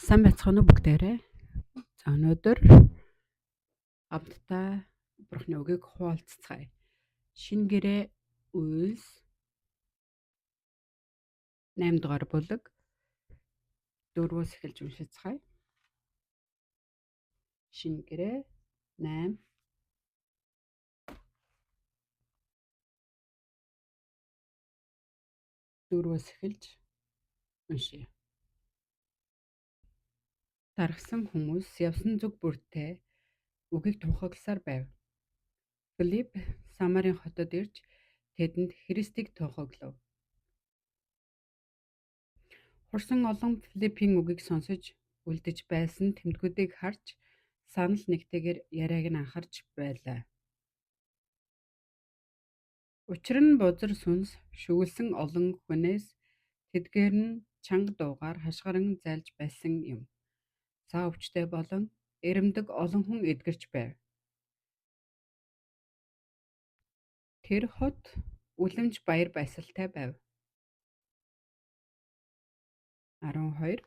Сайн байцгаана уу бүгдээрээ. За өнөөдөр хамтдаа Бурхны үгийг хуваалцацгаая. Шинэ гэрээ Үйлс 8 дугаар бүлэг 4-өөс эхэлж уншицгаая. Шинэ гэрээ 8 4-өөс эхэлж уншъя. Тархсан хүмүүс явсан зүг бүртээ үгийг тунхагласаар байв. Филипп Самарын хотод ирж тэдэнд Христийг тунхаглав. Хурсан олон Филиппийн үгийг сонсож үлдэж байсан тэмдгүүдийг харж санал нэгтэйгээр яриаг нь анхаарч байлаа. Учир нь бузар сүнс шүглэсэн олон хүнээс тэдгээр нь чанга дуугаар хашгиран зайлж байсан юм. Саа өвчтөй болон эрэмдэг олон хүн эдгэрч байв. Тэр хот үлэмж баяр баясгалтай байв. 12.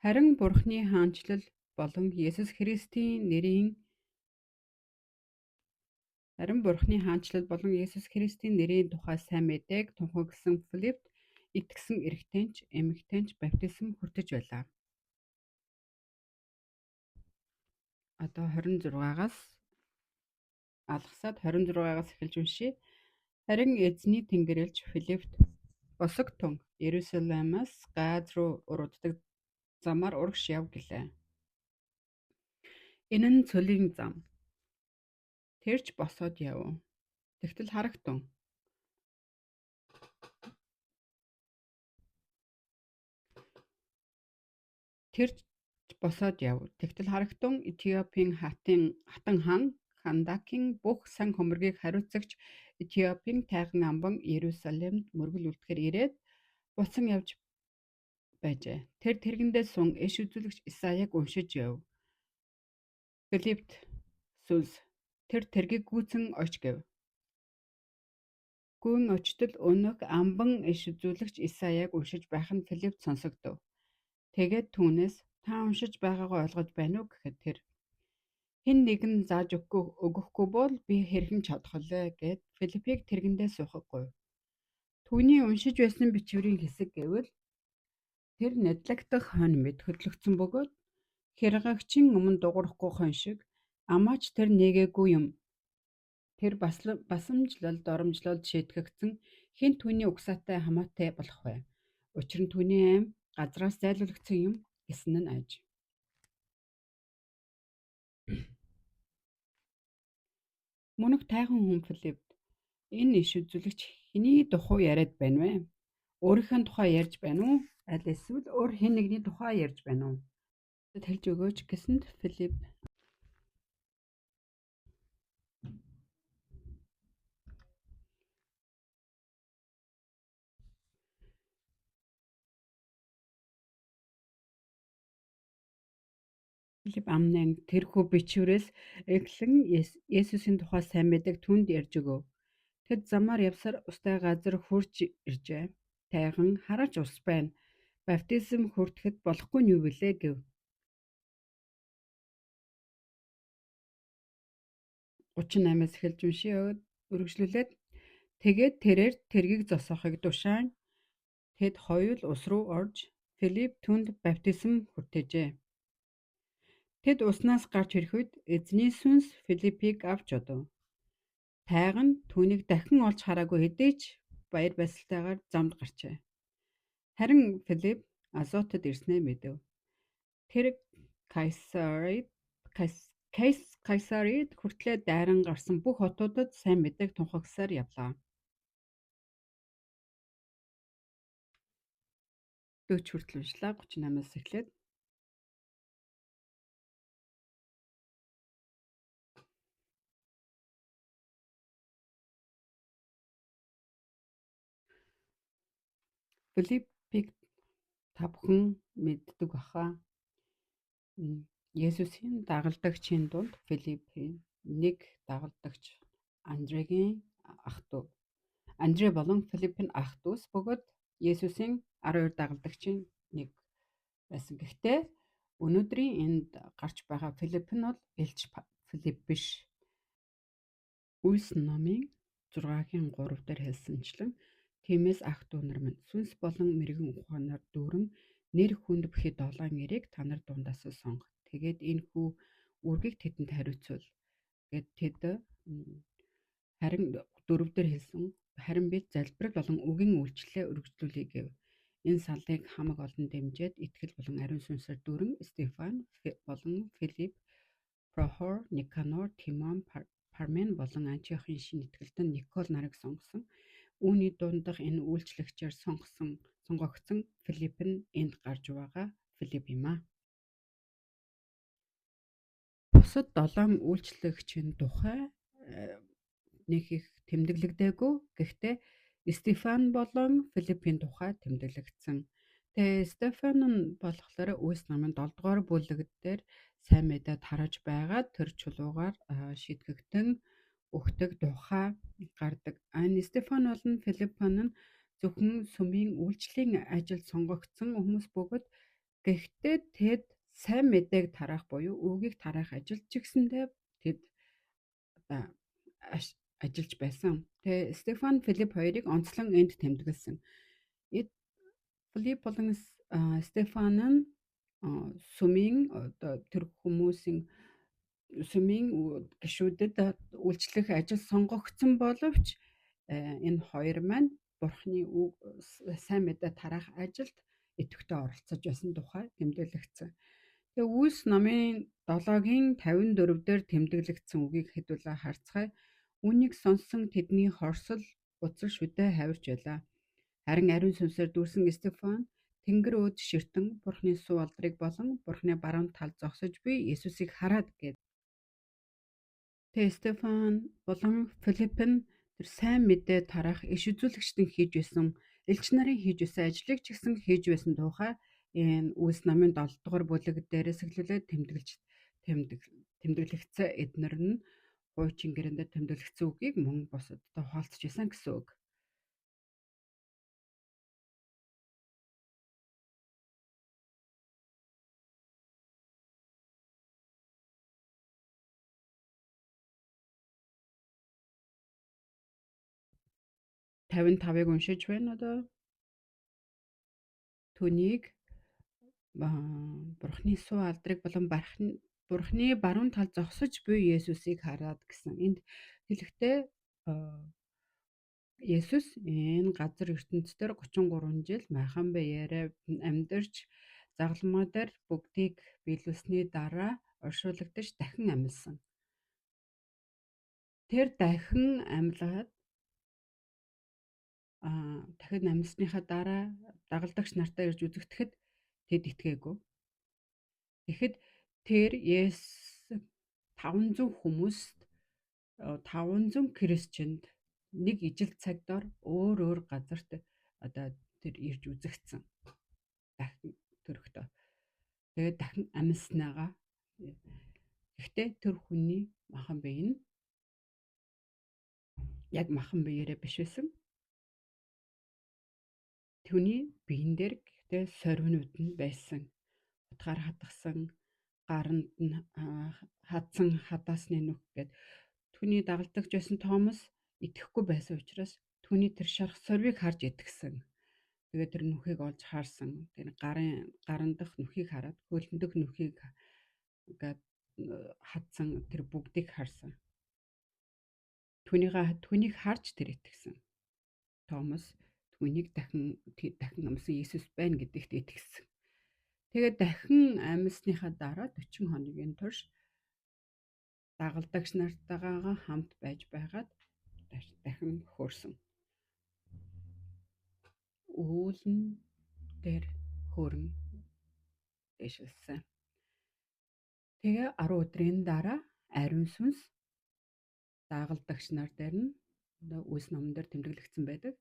Харин Бурхны хаанчлал болон Есүс Христийн нэрийн Харин Бурхны хаанчлал болон Есүс Христийн нэрийн тухай сайн мэдээг тунхагласан Филиппт итгэсэн эрэгтэй ч эмэгтэй ч баптизм хүртэж байлаа. Одоо 26-аас алгасаад 26-аас эхэлж уншъя. Харин эзний Тэнгэр элч Филиппт босогтун Иерусалимаас Газ руу урууддаг замаар урагш яв гэлээ. Энэ нь цөлийн зам. Тэр ч босоод яв. Тэгтэл харагтун. Тэр ч босоод яв. Тэгтэл харагтун Этиопийн хатан хаан Кандакийн бүх сан хөмрөгийг хариуцагч Этиопийн тайган амбан Иерусалимд мөргөл үлдэхээр ирээд буцан явж байжээ. Тэр тэргэндээ сун иш үзүүлэгч Исаяг уншиж яв. Филиппт сүнс тэр тэргийг гүйцэн оч гэв. Гүн очтол өнөөх амбан иш үзүүлэгч Исаяг уншиж байх нь Филипп сонсогдов. Тэгээд түүнээс та уншиж байгаагаа ойлгож байна уу гэхэд тэр хэн нэгэн зааж өгөхгүй бол би хэрхэн чадах вэ гэд Филиппийг тэргэндээ суухаг гуйв. Түүний уншиж байсан бичвэрийн хэсэг гэвэл тэр нядлагдах хонь мэт хөдлөгдсөн бөгөөд хяргагчийн өмнө дугуйрахгүй хонь шиг амаа ч тэр нээгээгүй юм. Тэр басамжлал доромжлолд шийтгэгдсэн хэн түүний угсаатай хамаатай болох вэ? Учир нь түүний ам газраас зайлуулагдсан юм гэсэн нь аж. Мөнөх тайхан хүн Филиппт энэ иш үзүүлэгч хэний тухай яриад байна вэ? Өөрийнхөө тухай ярьж байна уу? Аль эсвэл өөр хэн нэгний тухай ярьж байна уу? Хэлж өгөөч гэсэнд Филипп амнан тэрхүү бичвэрээс эхлэн Есүсийн тухай сайн мэдээг түүнд ярьж өгөв. Тэд замаар явсаар устай газар хүрч иржээ. Тайган хараач ус байна. Баптизм хүртэхэд болохгүй нь юу билээ гэв. 38-аас эхэлж уншъя. Үргэлжлүүлээд тэгээд тэрээр тэргийг зогсоохыг тушаан тэд хоёул ус руу орж Филипп түүнд баптизм хүртээжээ. Тэд уснаас гарч ирэх үед Эзний сүнс Филиппийг авч одов. Тайган түүнийг дахин олж хараагүй хэдий ч баяр баясгалтайгаар замд гарчээ. Харин Филипп Азотод ирснээ мэдэв. Тэр Кайсарид хүртлээ дайран гарсан бүх хотуудад сайн мэдээг тунхагласаар явлаа. 40 хүртэл уншлаа. 38-аас эхлээд. Филиппийг та бүхэн мэддэг баха. Есүсийн дагалдагчийн дунд Филиппийн нэг дагалдагч Андрегийн ах дүү. Андре болон Филипп нь ах дүүс бөгөөд Есүсийн 12 дагалдагчийн нэг байсан. Гэхдээ өнөөдрийн энд гарч байгаа Филипп нь бол элч Филипп биш. Үйлс номын 6-гийн 3 дээр хэлсэнчлэн тиймээс ах дүү нар минь, сүнс болон мэргэн ухаанаар дүүрэн нэр хүнд бүхий долоон эрийг та нар дундаас сонго. Тэгээд энэхүү үүргийг тэдэнд хариуцуул. Гэт тэд харин 4 дээр хэлсэн, харин бид залбирал болон үгийн үйлчлэлээ өргөжлүүлье гэв. Энэ саналыг хамаг олон дэмжиж, итгэл болон ариун сүнсээр дүүрэн Стефан болон Филипп, Прохор, Никанор, Тимон, Пармен болон Антиохын шинэ итгэлтэн Никол нарыг сонгосон. Үүний дундах энэ үйлчлэгчээр сонгогдсон Филипп нь энд гарч байгаа Филипп юм аа. Бусад 7 үйлчлэгчийн тухай нэг их тэмдэглэгдээгүй. Гэхдээ Стефан болон Филиппийн тухай тэмдэглэгдсэн. Тэгээ Стефан нь болохоор Үйлс намын 7 дугаар бүлэг дээр сайн мэдээ тарааж байгаа тэр чулуугаар шийтгэгдэн өгдөг тухай гардаг. Стефан болон Филипп нь зөвхөн сүмийн үйлчлэлийн ажилд сонгогдсон хүмүүс бөгөөд гэхдээ тэд сайн мэдээг тараах буюу үгийг тараах ажилд ч гэсэндээ тэд ажиллаж байсан. Тэгээ Стефан, Филипп хоёрыг онцлон энд тэмдэглэсэн. Филипп болон Стефан нь сүмийн одоо тэр хүмүүсийн сүмийн гишүүдэд үйлчлэх ажил сонгогдсон боловч энэ хоёр маань Бурхны үг сайн мэдээ тараах ажилд идэвхтэй оролцож байсан тухай тэмдэглэгдсэн. Тэгээ Үйлс номын 7-гийн 54 дээр тэмдэглэгдсэн үгийг хэдүүлээ харцгаая. Үүнийг сонссон тэдний хорсол уцал шүдэ хавирч байлаа. Харин ариун сүнсээр дүүрсэн Стефан тэнгэр өөд ширтэн Бурхны суу алдрыг болон Бурхны баруун талд зогсож буй Есүсийг хараад гэв. Тэгээ Стефан болон Филипп нь тэр сайн мэдээ тараах иш үзүүлэгчдэн хийж байсан, элч нарын хийж байсан ажлыг ч гэсэн хийж байсан тухай энэ Үйлс намын 7 дугаар бүлэг дээрээс эхлүүлээд тэмдэглэгдсэн. Эднэр нь хуучин гэрээнд тэмдэглэгдсэн үгийг мөн бусадтай хуваалцаж байсан гэсэн үг. 55-ыг уншиж байна одоо. Түүнийг Бурхны суу алдрыг болон Бурхны баруун талд зогсож буй Есүсийг хараад гэсэн. Энд хэлэхдээ Есүс энэ газар ертөнцийн 33 жил майхан биеэрээ амьдарч загалмай дээр бүгдийг биелүүлсний дараа оршуулгадаж дахин амьлсан. Тэр дахин амьлаад дахин амьсныхаа дараа дагалдагч нартай ирж үзэгдэхэд тэд итгээгүй. Тэгэхэд тэр Есүс 500 хүмүүст, 500 христчэнд нэг ижил цаг дор өөр өөр газарт одоо тэр ирж үзэгдсэн. Дахин төрөхдөө. Тэгээд дахин амьснаага. Гэхдээ тэр хүний махан бие нь яг махан биеэрээ биш байсан. Түүний биен дээр гэхдээ сорвинууд нь байсан. Утгаар хатгсан, гаранд нь хадсан хадаасны нүх гээд түүний дагалдагч байсан Томас итгэхгүй байсан учраас түүний тэр шарх сорвийг харж итгэсэн. Тэгээд тэр нүхийг олж харсан. Тэр гарын дах нүхийг хараад, хөлн дэх нүхийг гээд хадсан тэр бүгдийг харсан. Түүнийг харж тэр итгэсэн. Томас түүнийг дахин дахин амьсан Есүс байна гэдэгт итгэсэн. Тэгээд дахин амьсныхаа дараа 40 хоногийн турш дагалдагч нартайгаа хамт байж байгаад дахин хөөрсөн. Үүлэн дээр хөөрөн дээшилсэн. Тэгээ 10 өдрийн дараа ариун сүнс дагалдагч нар дээр нь Үйлс номон дээр тэмдэглэгдсэн байдаг.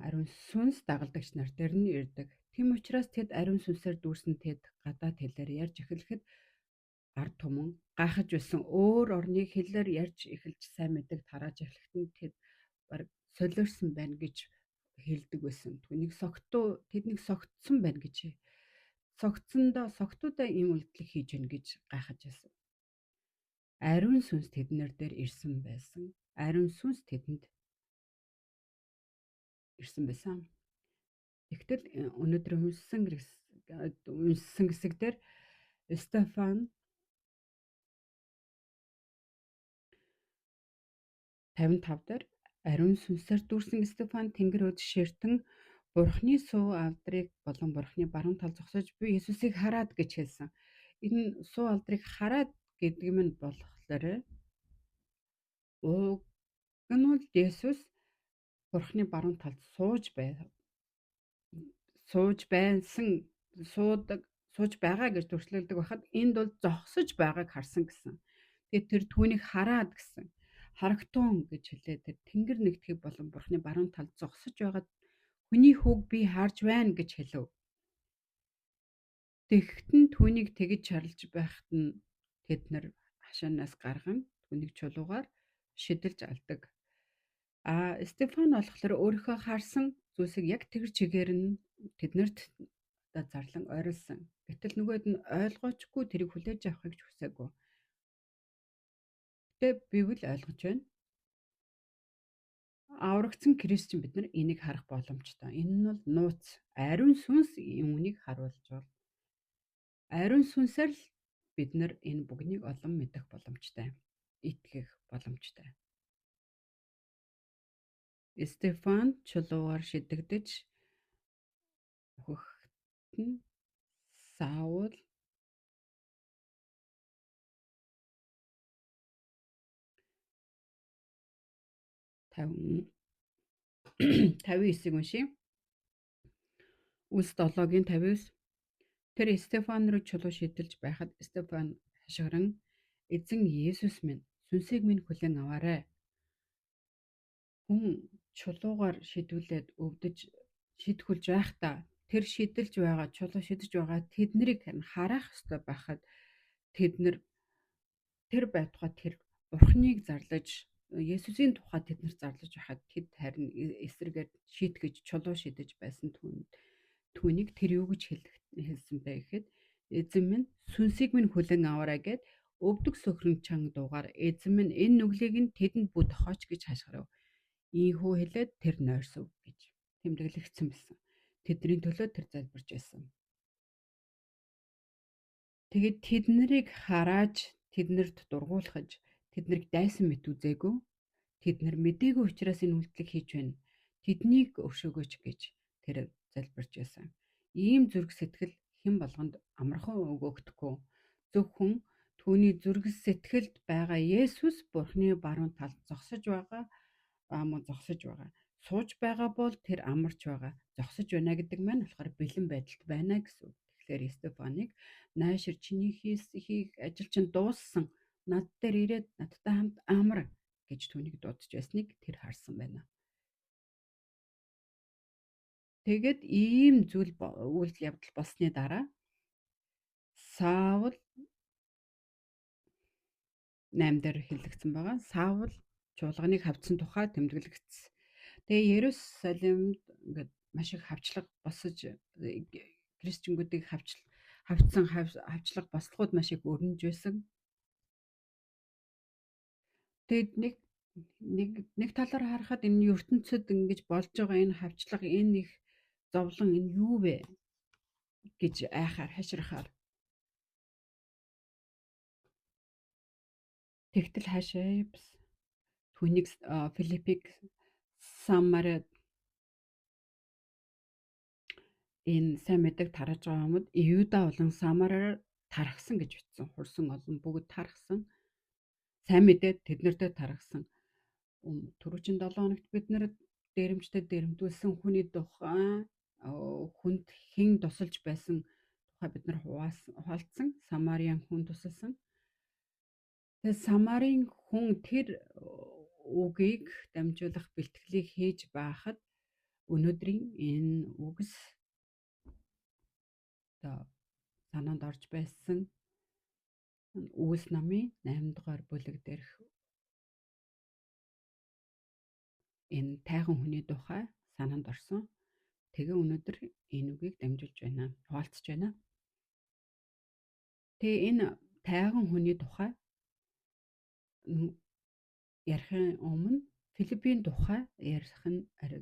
Ариун сүнс дагалдагч нар дээр нь ирдэг. Тийм учраас тэд ариун сүнсээр дүүрсэн тэд гадаад хэлээр ярьж эхлэхэд ард түмэн гайхаж байсан. Өөр орны хэлээр ярьж эхэлж сайн мэдээг тарааж эхлэхэд нь тэд бараг солиорсон байна гэж хэлдэг байсан. Түүнийг согтуу тэднийг согтсон байна гэж Согтсондоо согтуудаа ийм үйлдэл хийж гэнэ гэж гайхаж байсан. Ариун сүнс тэднэр дээр ирсэн байсан. Ариун сүнс тэдэнд ирсэн байсан. Тэгтэл өнөөдөр уншсан хэсэг дээр Стефан 55 дээр ариун сүнсээр дүүрсэн Стефан тэнгэр өд ширтэн Бурхны суу алдрыг болон Бурхны баруун тал зогсож буй Иесусыг хараад гэж хэлсэн. Энэ суу алдрыг хараад гэдэг нь болохоор уг нь бол Иесус Бурхны баруун талд сууж байгаа гэж дүрслэлдэг байхад энд бол зогсож байгааг харсан гэсэн. Тэгээд тэр түүнийг хараад гэсэн. Харагтун гэж хэлээд тэр тэнгэр нэгтгэх болон Бурхны баруун талд зогсож байгаа хүний хүүг би харж байна гэж хэлв. Тэгэхдээ түүнийг тэгж чарлж байхад нь тэд нар хашаанаас гарган түүнийг чулуугаар шидэлж алдаг. А Стефан болохоор өөрийнхөө харсан зүйлсийг яг тэр чигээр нь тэднэрт одоо зарлан ойрлсон. Гэтэл нөгөөд нь ойлгоочгүй тэрийг хүлээж авахыг ч хүсээгүй. Гэтэ Библи ойлгож байна. Аврагдсан Христчин бид нар энийг харах боломжтой. Энэ нь бол нууц. Ариун сүнс үүнийг харуулж бол. Ариун сүнсээр л бид нар энэ бүгднийг олон мэдэх боломжтой. Итгэх боломжтой. Стефан чулуугаар шидэгдэж үхэхэд нь Саул 59-ийг уншъя. Үлс 7-гийн 59. Тэр Стефан руу чулуу шидэлж байхад Стефан хашгиран "Эзэн Есүс минь, сүнсийг минь хүлээн аваарай." Хүн чулуугаар шидвүлээд өвдөж шидэхүүлж байхдаа тэр шидэлж байгаа, чулуу шидэж байгаа тэднийг харах ёстой байхад тэд нар тэр байтугай тэр Бурхныг зарлаж, Есүсийн тухай тэд нар зарлаж байхад тэд харин эсрэгээр шийтгэж чулуу шидэж байсан түүнийг тэр юу гэж хэлсэн бэ гэхэд "Эзэн минь, сүнсийг минь хүлээн аваарай" гэд өвдөг сөхрөн чанга дуугаар "Эзэн минь, энэ нүглийг нь тэдэнд бүү тохиоч" гэж хашгирав. Ийхүү хэлээд тэр нойрсов гэж тэмдэглэгдсэн байсан. Тэдний төлөө тэр залбирч байсан. Тэгээд тэднэрийг харааж, тэднэрт дургуулхаж, тэднийг дайсан мэт үзээгүй. Тэд нар мдээгүй учраас энэ үйлдэлийг хийж байна. Тэднийг өршөөгөөч гэж тэр залбирч байсан. Ийм зүрх сэтгэл хэн болгонд амархан өгөгдөхгүй. Зөвхөн түүний зүрх сэтгэлд байгаа Есүс Бурхны баруун талд зогсож байгаа, зогсож байгаа. Сууж байгаа бол тэр амарч байгаа. Зогсож байна гэдэг маань болохоор бэлэн байдалд байна гэсэн үг. Тэгэхээр Стефаныг наашир чиний хийх ажил чинь дууссан. Над дээр ирээд надтай хамт амар гэж түүнийг дуудаж байсныг тэр харсан байна. Тэгээд ийм зүйл үйлдэл явдал болсны дараа Саул 8 дээр хэллэгдсэн байгаа. Саул чуулганыг хавцсан тухай тэмдэглэгдсэн. Тэгээ Иерусалимд ингээд маш их хавчлага босож, христчингүүдийг хавцсан хавчлага бослогууд маш их өрнөж байсан. Тэгээд нэг талаар харахад энэ ертөнцид ингэж болж байгаа энэ хавчлага, энэ их зовлон энэ юу вэ гэж айхаар хаширхаар. Тэгтэл хаашаа бис түүнийг Филиппийг Самарад энэ сайн мэдээг тарааж байгаа юмуд Иуда болон Самараар тархсан гэж бичсэн. Хурсан олон бүгд тархсан. Сайн мэдээ тэднэртэй тархсан. Түрүүчийн 7 хоногт бид нэр дээрэмчтэй дээрэмдүүлсэн хүний тухай хүнд хэн тусалж байсан тухай бид нар хуваалцсан. Самарийн хүн тусалсан. Тэгээд Самарын хүн тэр үгийг дамжуулах бэлтгэлийг хийж байхад өнөөдрийн энэ үгс одоо санаанд орж байсан Үйлс намын 8 дугаар бүлэг дээрх энэ тайхан хүний тухай санаанд орсон. Тэгээ өнөөдөр энэ үгийг дамжуулж байна, хуваалцж байна. Тэгээ энэ тайган хүний тухай ярихын өмнө Филиппийн тухай ярих нь арай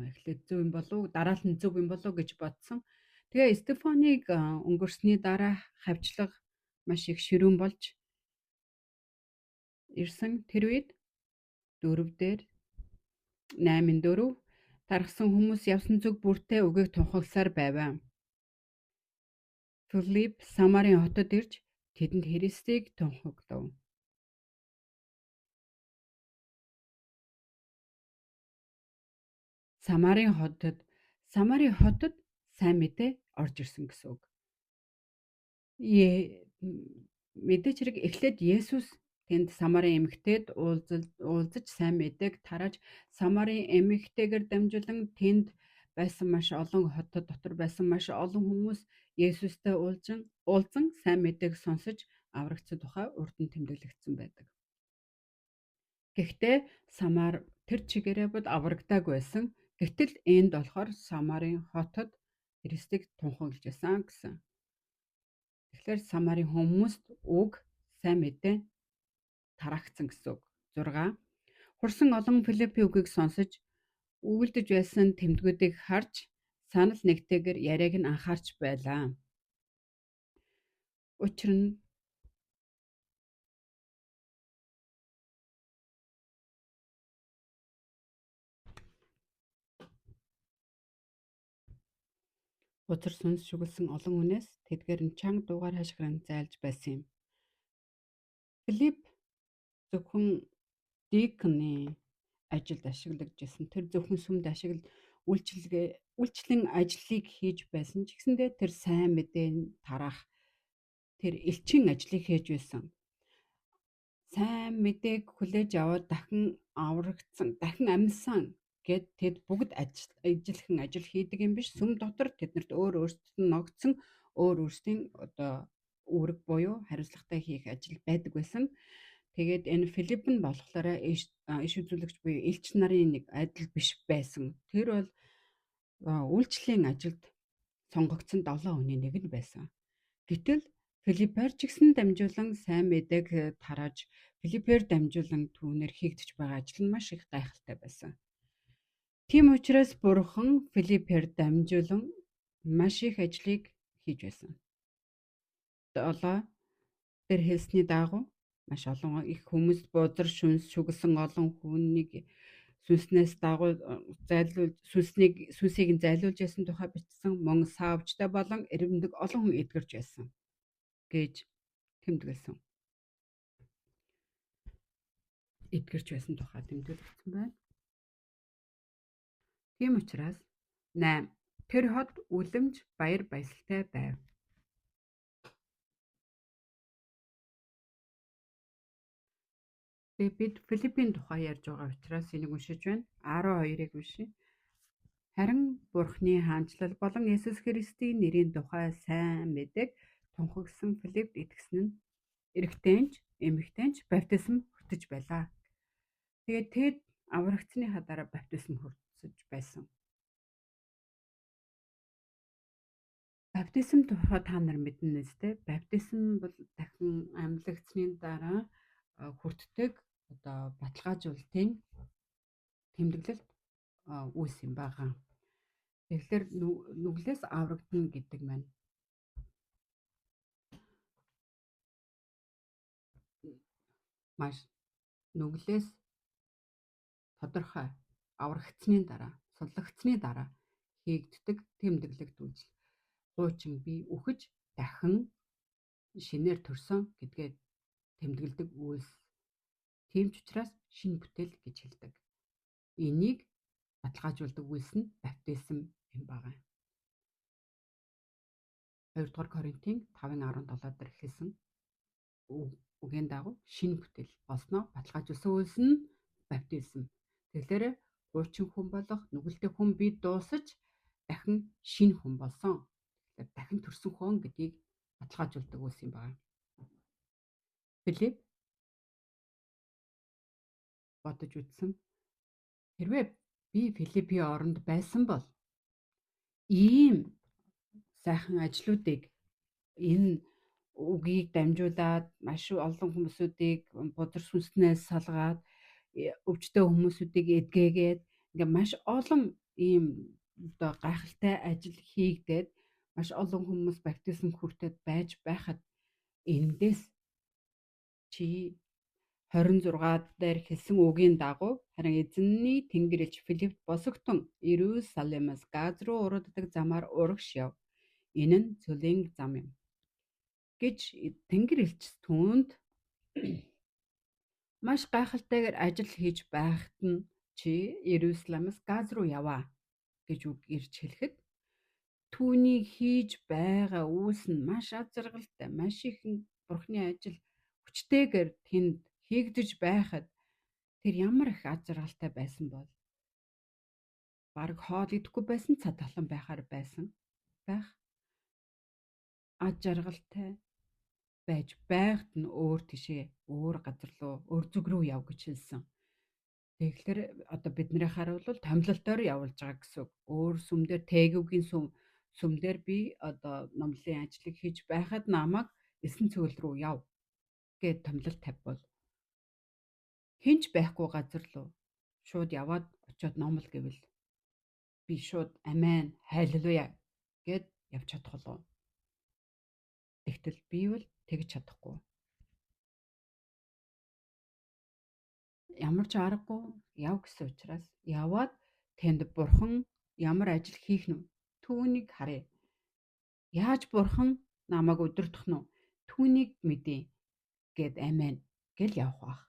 эхлээд зөв юм болов уу, дараалал нь зөв юм болов уу гэж бодсон. Тэгээ Стефаныг өнгөрсний дараа хавчлага маш их ширүүн болж ирсэн. Тэр үед 4 дээр 8-4 тархсан хүмүүс явсан зүг бүртээ үгийг тунхагласаар байваа. Филипп Самарын хотод ирж тэдэнд Христийг тунхаглав. Самарын хотод сайн мэдээ орж ирсэн гэсэн үг. Мэдээч хэрэг эхлээд Есүс тэнд Самарын эмэгтэйд уулзаж сайн мэдээг тарааж Самарын эмэгтэйгээр дамжуулан тэнд байсан маш олон хотод дотор байсан маш олон хүмүүс Есүстэй уулзан сайн мэдээг сонсож аврагдсан тухай урд нь тэмдэглэгдсэн байдаг. Гэхдээ Самар тэр чигээрээ бод аврагдаагүй байсан. Гэтэл энд болохоор Самарын хотод Христийг тунхаглаж байсан гэсэн. Тэгэхээр Самарын хүмүүст үг сайн мэдээ тараагдсан гэсэн үг. 6. Хурсан олон Филиппийн үгийг сонсож үйлдэж байсан тэмдгүүдийг харж санал нэгтэйгээр яриаг нь анхаарч байлаа. Учир нь бузар сүнс шүглэсэн олон хүнээс тэдгээр нь чанга дуугаар хашгиран зайлж байсан юм. Филипп зөвхөн дикны ажилд ашиглагдсан. Тэр зөвхөн сүмд үйлчлэн ажлыг хийж байсан ч гэсэндээ тэр сайн мэдээ тараах тэр элчин ажлыг хийж байсан. Сайн мэдээг хүлээж аваад дахин аврагдсан, дахин амьсан гэд тэд бүгд ижилхэн ажил хийдэг юм биш. Сүм дотор тэднэрт өөр өөрсдөд нь ногдсон өөр өөрсдийн одоо үүрэг буюу хариуцлагатай хийх ажил байдаг байсан. Тэгээд энэ Филипп нь болохоор иш үзүүлэгч буюу элч нарын нэг адил биш байсан. Тэр бол үйлчлэлийн ажилд сонгогдсон 7 хүний нэг нь байсан. Гэтэл Филиппээр ч гэсэн дамжуулан сайн мэдээг тарааж Филиппээр дамжуулан түүнээр хийгдэж байгаа ажил нь маш их гайхалтай байсан. Тийм учраас Бурхан Филиппээр дамжуулан маш их ажлыг хийж байсан. 7 дээр хэлсний дагуу маш олон их хүмүүс бузар шүнс шүглэсэн олон хүнийг сүнснээс дагуу зайлуул сүнсийг нь зайлуулж байсан тухай бичсэн, мөн саавчтай болон эрэмдэг олон хүн эдгэрч байсан гэж тэмдэглэсэн. Эдгэрч байсан тухай тэмдэглэгдсэн байна. Тийм учраас 8 тэр хот үлэмж баяр баясгалтай байв. Тэгээ бид Филиппийн тухай ярьж байгаа учраас энийг уншиж байна. 12-ыг уншия. Харин Бурхны хаанчлал болон Есүс Христийн нэрийн тухай сайн мэдээг тунхагласан Филиппт итгэсэн нь эрэгтэй ч эмэгтэй ч баптизм хүртэж байлаа. Тэгээд тэд аврагдсаныхаа дараа баптизм хүртэж байсан. Баптизм тухай та нар мэднэ үстэй. Баптизм бол дахин амьлагдсаны дараа хүртдэг одоо баталгаажуулалтын тэмдэглэлт үйлс юм байгаа. Тэгэхээр нүглээс аврагдана гэдэг маань маш нүглээс тодорхой аврагдсаны дараа, суллагдсаны дараа хийгддэг тэмдэглэгт үйлдэл. Хуучин бие үхэж дахин шинээр төрсөн гэдгээ тэмдэглэдэг үйлс. Тийм ч учраас шинэ бүтээл гэж хэлдэг. Энийг баталгаажуулдаг үйлс нь баптизм юм байна. 2 дугаар Коринтын 5:17 дээр хэлсэн үгийн дагуу шинэ бүтээл болсноо баталгаажуулсан үйлс нь баптизм. Тэгэхээр хуучин хүн болох нүгэлтэй хүн бие дуусаж дахин шинэ хүн болсон. Тэгэхээр дахин төрсөн хүн гэдгийг баталгаажуулдаг үйлс юм байна. Филипп бодож үзсэн. Хэрвээ би Филиппийн оронд байсан бол ийм сайхан ажлуудыг энэ үгийг дамжуулаад маш олон хүмүүсүүдийг бузар сүнснээс салгаад, өвчтөе хүмүүсүүдийг эдгээгээд ингээ маш олон ийм одоо гайхалтай ажил хийгдээд маш олон хүмүүс баптизм хүртээд байж байхад эндээс чи 26 дээр хэлсэн үгийн дагуу харин эзэнний тэнгэр элч Филипп босогтон Иерусалимаас Газ руу урууддаг замаар урагш яв. Энэ нь цөлийн зам юм гэж тэнгэр элч түүнд маш гайхалтайгаар ажил хийж байхад нь чи Иерусалимаас Газ руу яваа гэж үг ирж хэлэхэд түүний хийж байгаа үйлс нь маш аз жаргалтай, маш их Бурхны ажил хүчтэйгээр тэнд хийгдэж байхад тэр ямар их аз жаргалтай байсан бол бараг хоол идэхгүй байсан, цадалан байхаар байсан байх. Аз жаргалтай байж байхад нь өөр тийшээ, өөр газар руу, өөр зүг рүү яв гэж хэлсэн. Тэгэхээр одоо бидний харуул томилолтоор явуулж байгаа гэсэн үг. Өөр сүм дээр тээгүүгийн сүм дээр би одоо номлын ажлыг хийж байхад намайг элсэн цөгөл рүү яв гэд томилолт тавьбал хинч байхгүй газар руу шууд яваад очиод номл гэвэл би шууд амен хайллуя гэд явж чадах болов. Тэгтэл би бол тэгж чадахгүй. Ямар ч аргагүй яв гэсэн учраас яваад тэнд бурхан ямар ажил хийх нь түүнийг харъя. Яаж бурхан намайг удирдах нь түүнийг мэдье гэд амен гэл явах байх.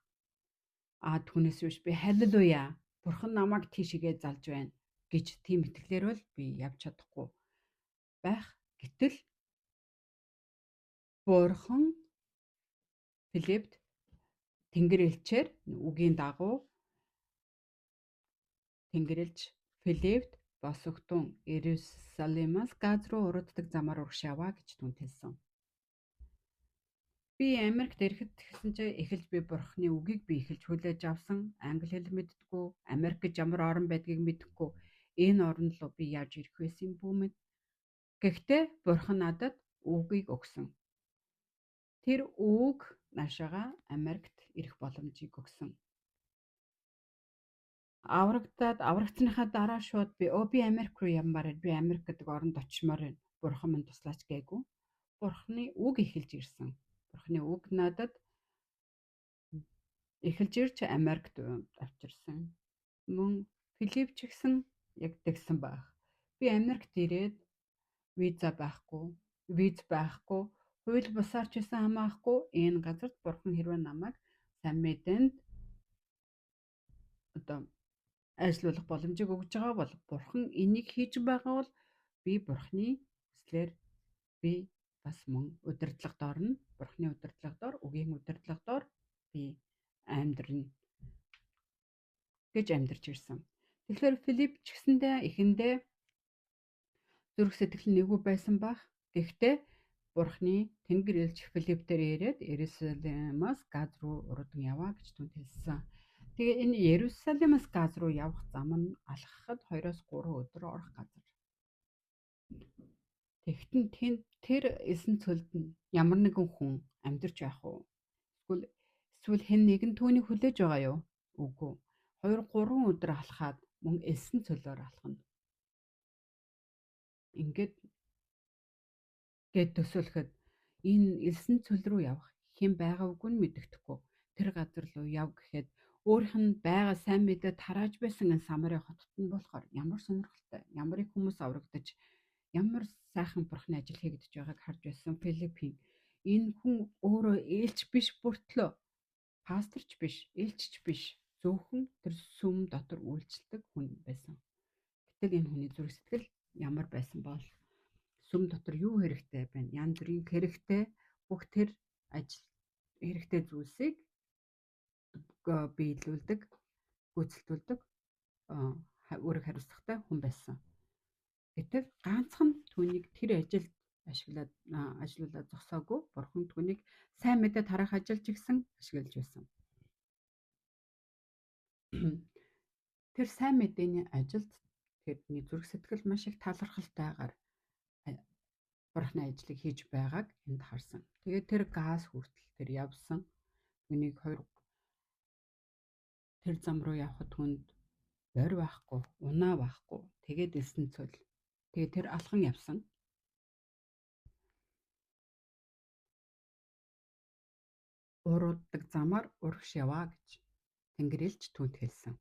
А түүнээс биш би халилуя бурхан намайг тийшээгээ залж байна гэж тийм итгэлээр бол би явж чадахгүй байх. Гэтэл бурхан Филиппт тэнгэр элчээр үгийн дагуу тэнгэр элч Филиппт босогтун Иерусалимаас Газ руу урууддаг замаар урагш яваа гэж түүнд хэлсэн. Би Америкт ирэхэд тэгсэн чинь эхэлж би бурхны үгийг би эхэлж хүлээж авсан. Англи хэл мэддэггүй, Америк гэж ямар орн байдгийг мэдэхгүй. Энэ орн руу би яаж ирэх байсан бүү мэд. Гэхдээ бурхан надад үгийг өгсөн. Тэр үг наашаага Америкт ирэх боломжийг өгсөн. Аврагдаад аврагдсаныхаа дараа шууд би би Америк руу явмаар байна. Би Америк гэдэг оронд очимоор байна. Бурхан минь туслаач гээгүй. Бурханы үг эхэлж ирсэн. Бурханы үг надад эхэлж ирж Америкт авчирсан. Мөн Филипп ч гэсэн яг тэгсэн байх. Би Америкт ирээд виза байхгүй, виз байхгүй, хууль бусаар ч байсан хамаахгүй энэ газарт бурхан хэрвээ намайг сайн мэдээнд одоо ажиллуулах боломжийг өгж байгаа бол бурхан энийг хийж байгаа бол би бурханы хүслээр би бас мөн удирдлага доор нь бурханы удирдлага доор үгийн удирдлага доор би амьдрна гэж амьдарч ирсэн. Тэгэхээр Филипп ч гэсэндээ эхэндээ зүрх сэтгэл нь эвгүй байсан байх. Гэхдээ бурхны тэнгэр элч Филипп дээр ирээд Иерусалимаас Газ руу уруудан яваа гэж түүнд хэлсэн. Тэгээ энэ Иерусалимаас Газ руу явах зам нь алхахад 2-3 өдөр орох газар. Тэгтэн тэр элсэн цөлд нь ямар нэгэн хүн амьдарч байх уу? Эсвэл хэн нэгэн түүнийг хүлээж байгаа юу? Үгүй. 2-3 өдөр алхаад мөн элсэн цөлөөр алхана. Ингээд гэд төсөөлөхөд энэ элсэн цөл рүү явах хэн байгаа үгүй нь мэдэгдэхгүй. Тэр газар руу яв гэхэд өөрийнх нь байгаа сайн мэдээ тарааж байсан энэ Самари хотод нь болохоор ямар сонирхолтой, ямар их хүмүүс аврагдаж, ямар сайхан бурхны ажил хийгдэж байгааг харж байсан Филиппийн энэ хүн өөрөө элч биш бүртлөө, пасторч биш, элчч биш, зөвхөн тэр сүм дотор үйлчлдэг хүн байсан. Гэтэл энэ хүний зүрх сэтгэл ямар байсан бол сүм дотор юу хэрэгтэй байна? Янз бүрийн хэрэгтэй бүх тэр ажил хэрэгтэй зүйлсийг биелүүлдэг, гүйцэлдүүлдэг үүрэг хариуцлагатай хүн байсан. Гэтэл ганцхан түүнийг тэр ажилд ашиглаад ажиллуулаад зогсоогүй. Бурхан түүнийг сайн мэдээ тараах ажилд ч гэсэн ашиглаж байсан. Тэр сайн мэдээний ажилд тэрний зүрх сэтгэл маш их талархалтайгаар Бурхны ажлыг хийж байгааг энд харсан. Тэгээд тэр газ хүртэл тэр явсан. Түүнийг хоёр тэр зам руу явхад түнд борь байхгүй, унаа байхгүй. Тэгээд элсэн цөл. Тэгээд тэр алхан явсан. Урууддаг замаар урагш яваа гэж Тэнгэр элч түүнд хэлсэн.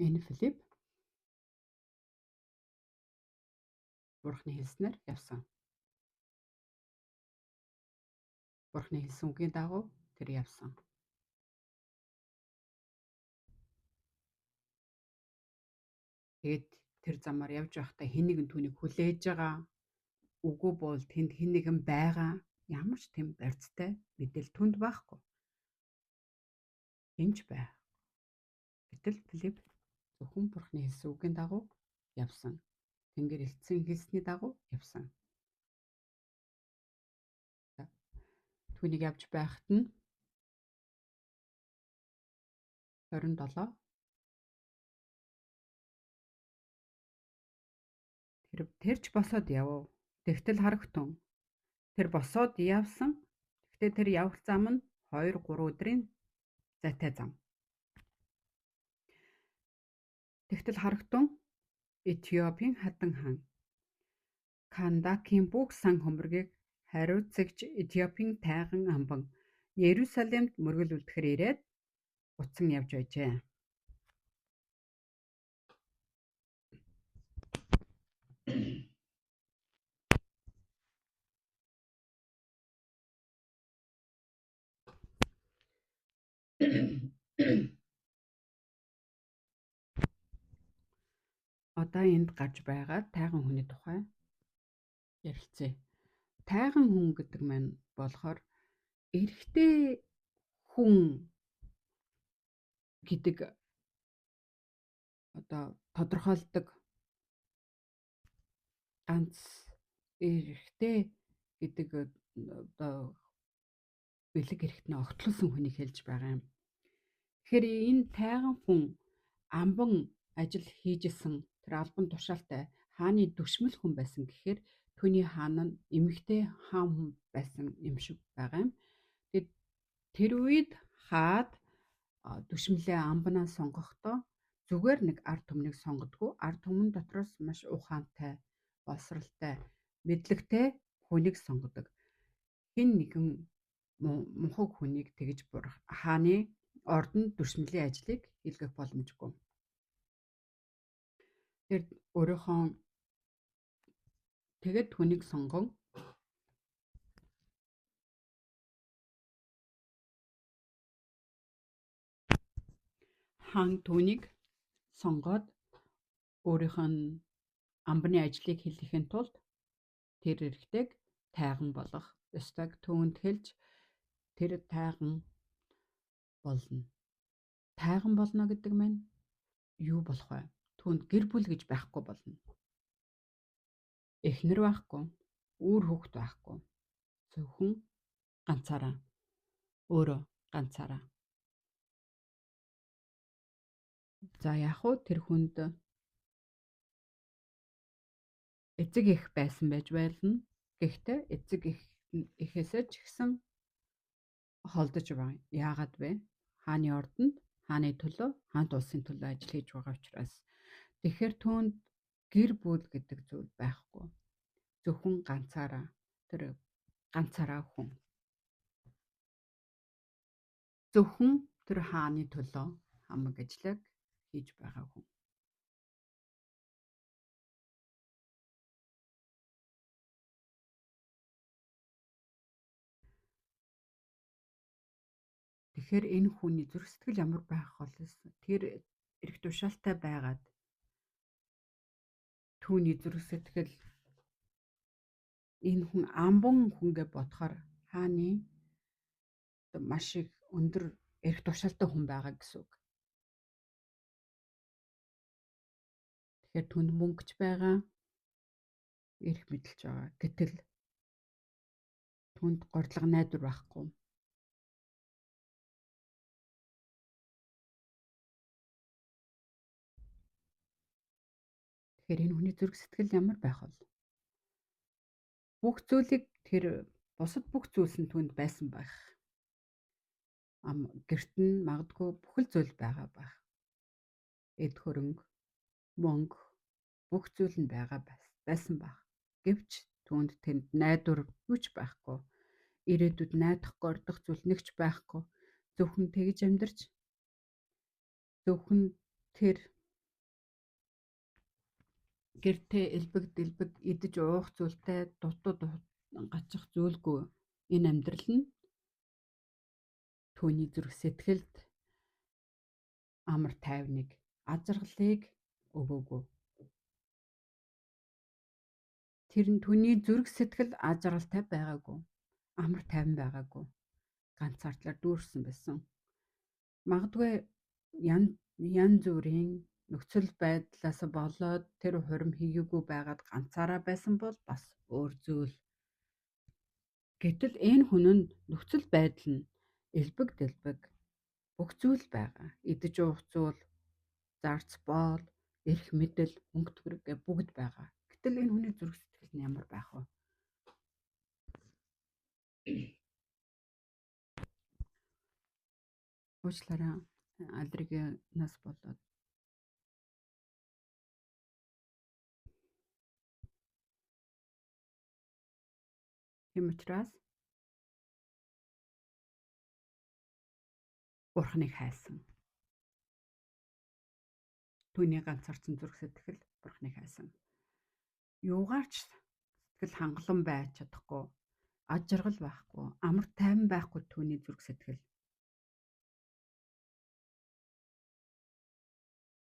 Энэ Филипп Бурхны хэлснээр явсан. Бурхны хэлсэн үгийн дагуу тэр явсан. Тэгээд тэр замаар явж байхдаа хэн нэгэн түүнийг хүлээж байгаа, үгүй бол тэнд хэн нэгэн байгаа ямар ч тэм барьцтай мэдээлэл түнд байхгүй. Энд ч бай. Гэтэл Филипп зөвхөн Бурхны хэлсэн үгийн дагуу явсан. Тэнгэр элчсэн хэлсний дагуу явсан. Түүнийг явж байхад нь 27 тэр ч босоод явв. Тэгтэл харагтун. Тэр босоод явсан. Гэхдээ тэр явах зам нь 2-3 өдрийн зайтай зам. Тэгтэл харагтун Этиопийн хадан хаан Кандакийн бүх сан хөмрөгийг хариуцагч Этиопийн тайган амбан Иерусалимд мөргөл үлдэхээр ирээд буцан явж байжээ. Одоо энд гарч байгаа тайган хүний тухай ярилцъя. Тайган хүн гэдэг маань болохоор эрэгтэй хүн гэдэг одоо тодорхойлдог ганц эрэгтэй гэдэг одоо бэлэг эрэгтнээ огтлуулсан хүнийг хэлж байгаа юм. Тэгэхээр энэ тайган хүн амбан ажил хийжсэн тэр албан тушаалтай хааны дүшмэл хүн байсан гэхээр түүний хаан нь эмэгтэй хаан хүн байсан юм шиг байгаа юм. Тэгээд тэр үед хаад дүшмэлээ амбанаа сонгохдоо зүгээр нэг ард түмнийг сонгодгүй, ард түмэн дотроос маш ухаантай, боловсралтай, мэдлэгтэй хүнийг сонгодог. Хэн нэгэн мунхаг хүнийг тэгж хааны ордонд дүшмэлийн ажлыг хийлгэх боломжгүй. Тэр өөрийнхөө тэгээд түүнийг сонгон хаан түүнийг сонгоод өөрийнх нь амбны ажлыг хийлгэхийн тулд тэр эрэгтэйг тайган болгох ёстойг түүнд хэлж тэр тайган болно. Тайган болно гэдэг маань юу болох вэ? Түүнд гэр бүл гэж байхгүй болно. Эхнэр байхгүй, үр хүүхэд байхгүй. Зөвхөн ганцаараа. Өөрөө ганцаараа. За яг уу тэр хүнд эцэг эх байсан байж байлна. Гэхдээ эцэг эхээсээ ч гэсэн холдож байгаа. Яагаад вэ? Хааны ордонд, хааны төлөө, хаант улсын төлөө ажил хийж байгаа учраас. Тэгэхээр түүнд гэр бүл гэдэг зүйл байхгүй. Зөвхөн ганцаараа тэр ганцаараа хүн. Зөвхөн тэр хааны төлөө хамаг ажлыг хийж байгаа хүн. Тэгэхээр энэ хүний зүрх сэтгэл ямар байх вэ? Тэр эрх тушаалтай байгаад түүний зүрх сэтгэл энэ хүн амбан хүн гэж бодохоор хааны маш их өндөр эрх тушаалтай хүн байгаа гэсэн үг. Тэгэхээр түнд мөнгөч байгаа, эрх мэдэлч байгаа. Гэтэл түнд горилго найдвар байхгүй. Тэгэхээр энэ хүний зүрх сэтгэл ямар байх вэ? Бүх зүйлийг тэр бусад бүх зүйлс нь түүнд байсан байх. Гэрт нь магадгүй бүхэл зүйл байгаа байх. Эд хөрөнгө, мөнгө бүх зүйл нь байгаа байсан байх. Гэвч түүнд тэнд найдвар юу ч байхгүй. Ирээдүйд найдах, гордох зүйл нэг ч байхгүй. Зөвхөн тэгж амьдарч, зөвхөн тэр гэртээ элбэг дэлбэг идэж уух зүйлтэй дутуу гачих зүйлгүй энэ амьдрал нь түүний зүрх сэтгэлд амар тайвныг, аз жаргалыг өгөөгүй. Тэр нь түүний зүрх сэтгэл аз жаргалтай байгаагүй, амар тайван байгаагүй. Ганцаардлаар дүүрсэн байсан. Магадгүй янз бүрийн нөхцөл байдлаас болоод тэр хурим хийгээгүй байгаад ганцаараа байсан бол бас өөр зүйл. Гэтэл энэ хүн нь нөхцөл байдал нь элбэг дэлбэг бүх зүйл байгаа. Идэж уух зүйл, зарц боол, эрх мэдэл, мөнгө төгрөг гэх бүгд байгаа. Гэтэл энэ хүний зүрх сэтгэл нь ямар байх вэ? Уучлаарай, аллергинаас болоод. Тийм учраас Бурханыг хайсан. Түүний ганцаарчин зүрх сэтгэл Бурханыг хайсан. Юугаар ч сэтгэл хангалуун байж чадахгүй, аз жаргал байхгүй, амар тайван байхгүй түүний зүрх сэтгэл.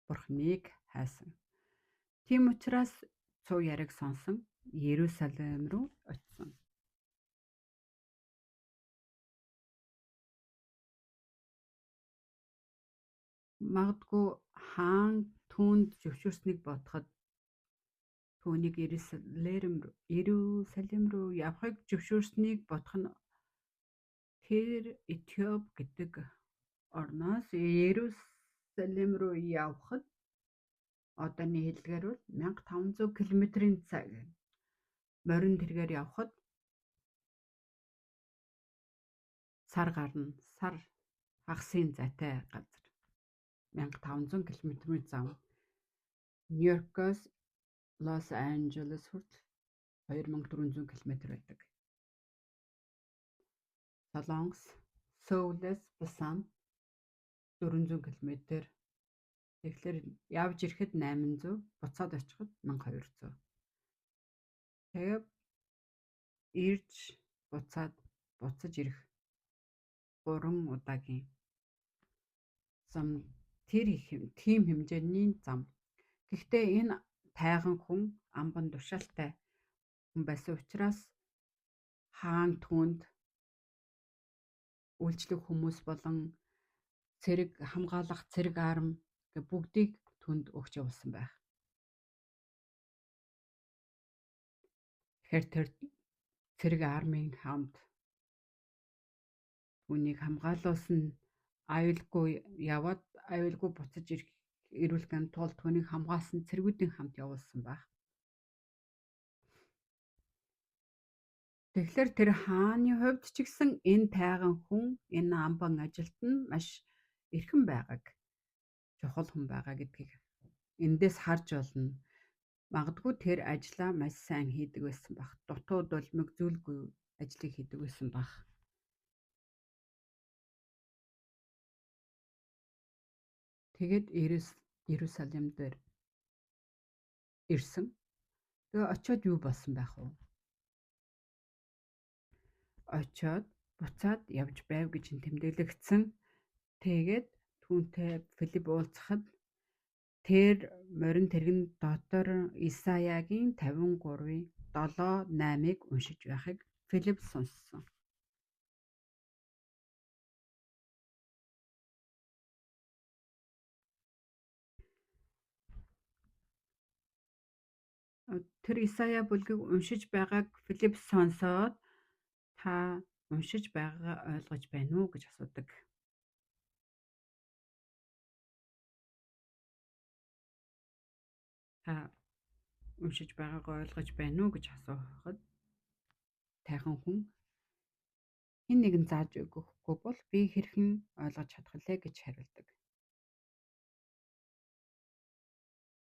Бурханыг хайсан. Тийм учраас цуу яриг сонсон Иерусалим руу очсон. Магадгүй хаан түүнд зөвшөөрснийг бодоход түүнийг Иерусалим руу явахыг зөвшөөрснийг бодох нь тэр Этиоп гэдэг орноос Иерусалим руу явахад одооны хэллэгээр бол 1500 км-ийн цаг морин тэргээр явхад сар гарна. Сар хагасын зайтай газар. 1500 км-ийн зам. Нью-Йоркоос Лос Анжелес хүртэл 2400 км байдаг. Солонгос, Сөүлээс Пусан 400 км. Тэгэхээр явж ирэхэд 800, буцаад очиход 1200. Тэгээд ирж буцаад буцаж ирэх 3 удаагийн зам, тэр их тийм хэмжээний зам. Гэхдээ энэ тайган хүн амбан тушаалтай хүн байсан учраас хаан түүнд үйлчлэх хүмүүс болон цэрэг хамгаалах цэрэг арм гэх бүгдийг түүнд өгч явуулсан байх. Тэгэхээр тэр цэрэг армийн хамт түүнийг хамгаалуулсан, аюулгүй яваад аюулгүй буцаж ирүүлэхийн тулд түүнийг хамгаалсан цэргүүдийн хамт явуулсан байх. Тэгэхээр тэр хааны хувьд ч гэсэн энэ тайган хүн, энэ амбан ажилт нь маш эрхэм байгааг, чухал хүн байгаа гэдгийг эндээс харж болно. Магадгүй тэр ажлаа маш сайн хийдэг байсан байх. Дутуу дулмиг зүйлгүй ажлыг хийдэг байсан байх. Тэгээд Иерусалим дээр ирсэн. Тэгээ очиод юу болсон байх вэ? Очиод буцаад явж байв гэж тэмдэглэгдсэн. Тэгээд түүнтэй Филипп уулзахад тэр морин тэрэгэн дотор Исаягийн 53-ийн 7-8-ыг уншиж байхыг Филипп сонссон. Тэр Исая бүлгийг уншиж байгааг Филипп сонсоод та уншиж байгаагаа ойлгож байна уу гэж асуудаг. Та Уншиж байгаагаа ойлгож байна уу гэж асуухад тайхан хүн хэн нэгэн зааж өгөхгүй бол би хэрхэн ойлгож чадах лээ гэж хариулдаг.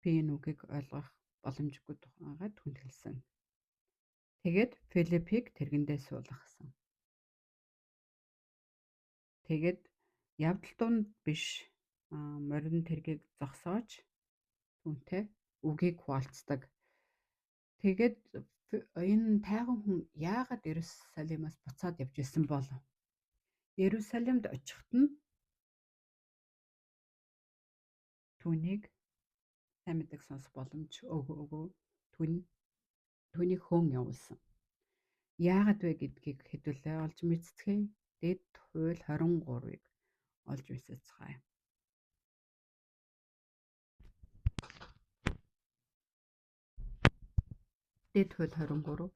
Би энэ үгийг ойлгох боломжгүй тухайгаа түнд хэлсэн. Тэгээд Филиппийг тэргэндээ суулгасан. Тэгээд явдал дунд биш морин тэргийг зогсоож түүнтэй үгийг хуваалцдаг. Тэгээд энэ тайган хүн яагаад Иерусалимаас буцаад явж исэн бол? Иерусалимд очиход нь түүнийг сайн мэдээг сонсох боломж өгөө түүнийг хөөн явуулсан. Яагаад вэ гэдгийг хэдүүлээ олж мэдцгээе. Дэд хууль 23-ыг олж мэдцгээе. Дэд хууль 23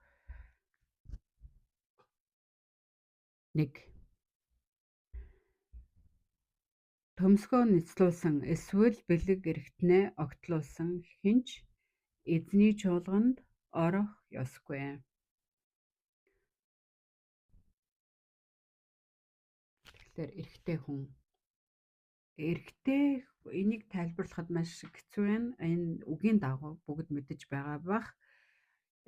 1. Төмсгөө няцлуулсан эсвэл бэлэг эргэтнээ огтлуулсан хэн ч Эзний чуулганд орох ёсгүй. Тэгэхээр эрэгтэй хүн эрэгтэй энийг тайлбарлахад маш хэцүү байна. Энэ үгийн дагуу бүгд мэдэж байгаа бах.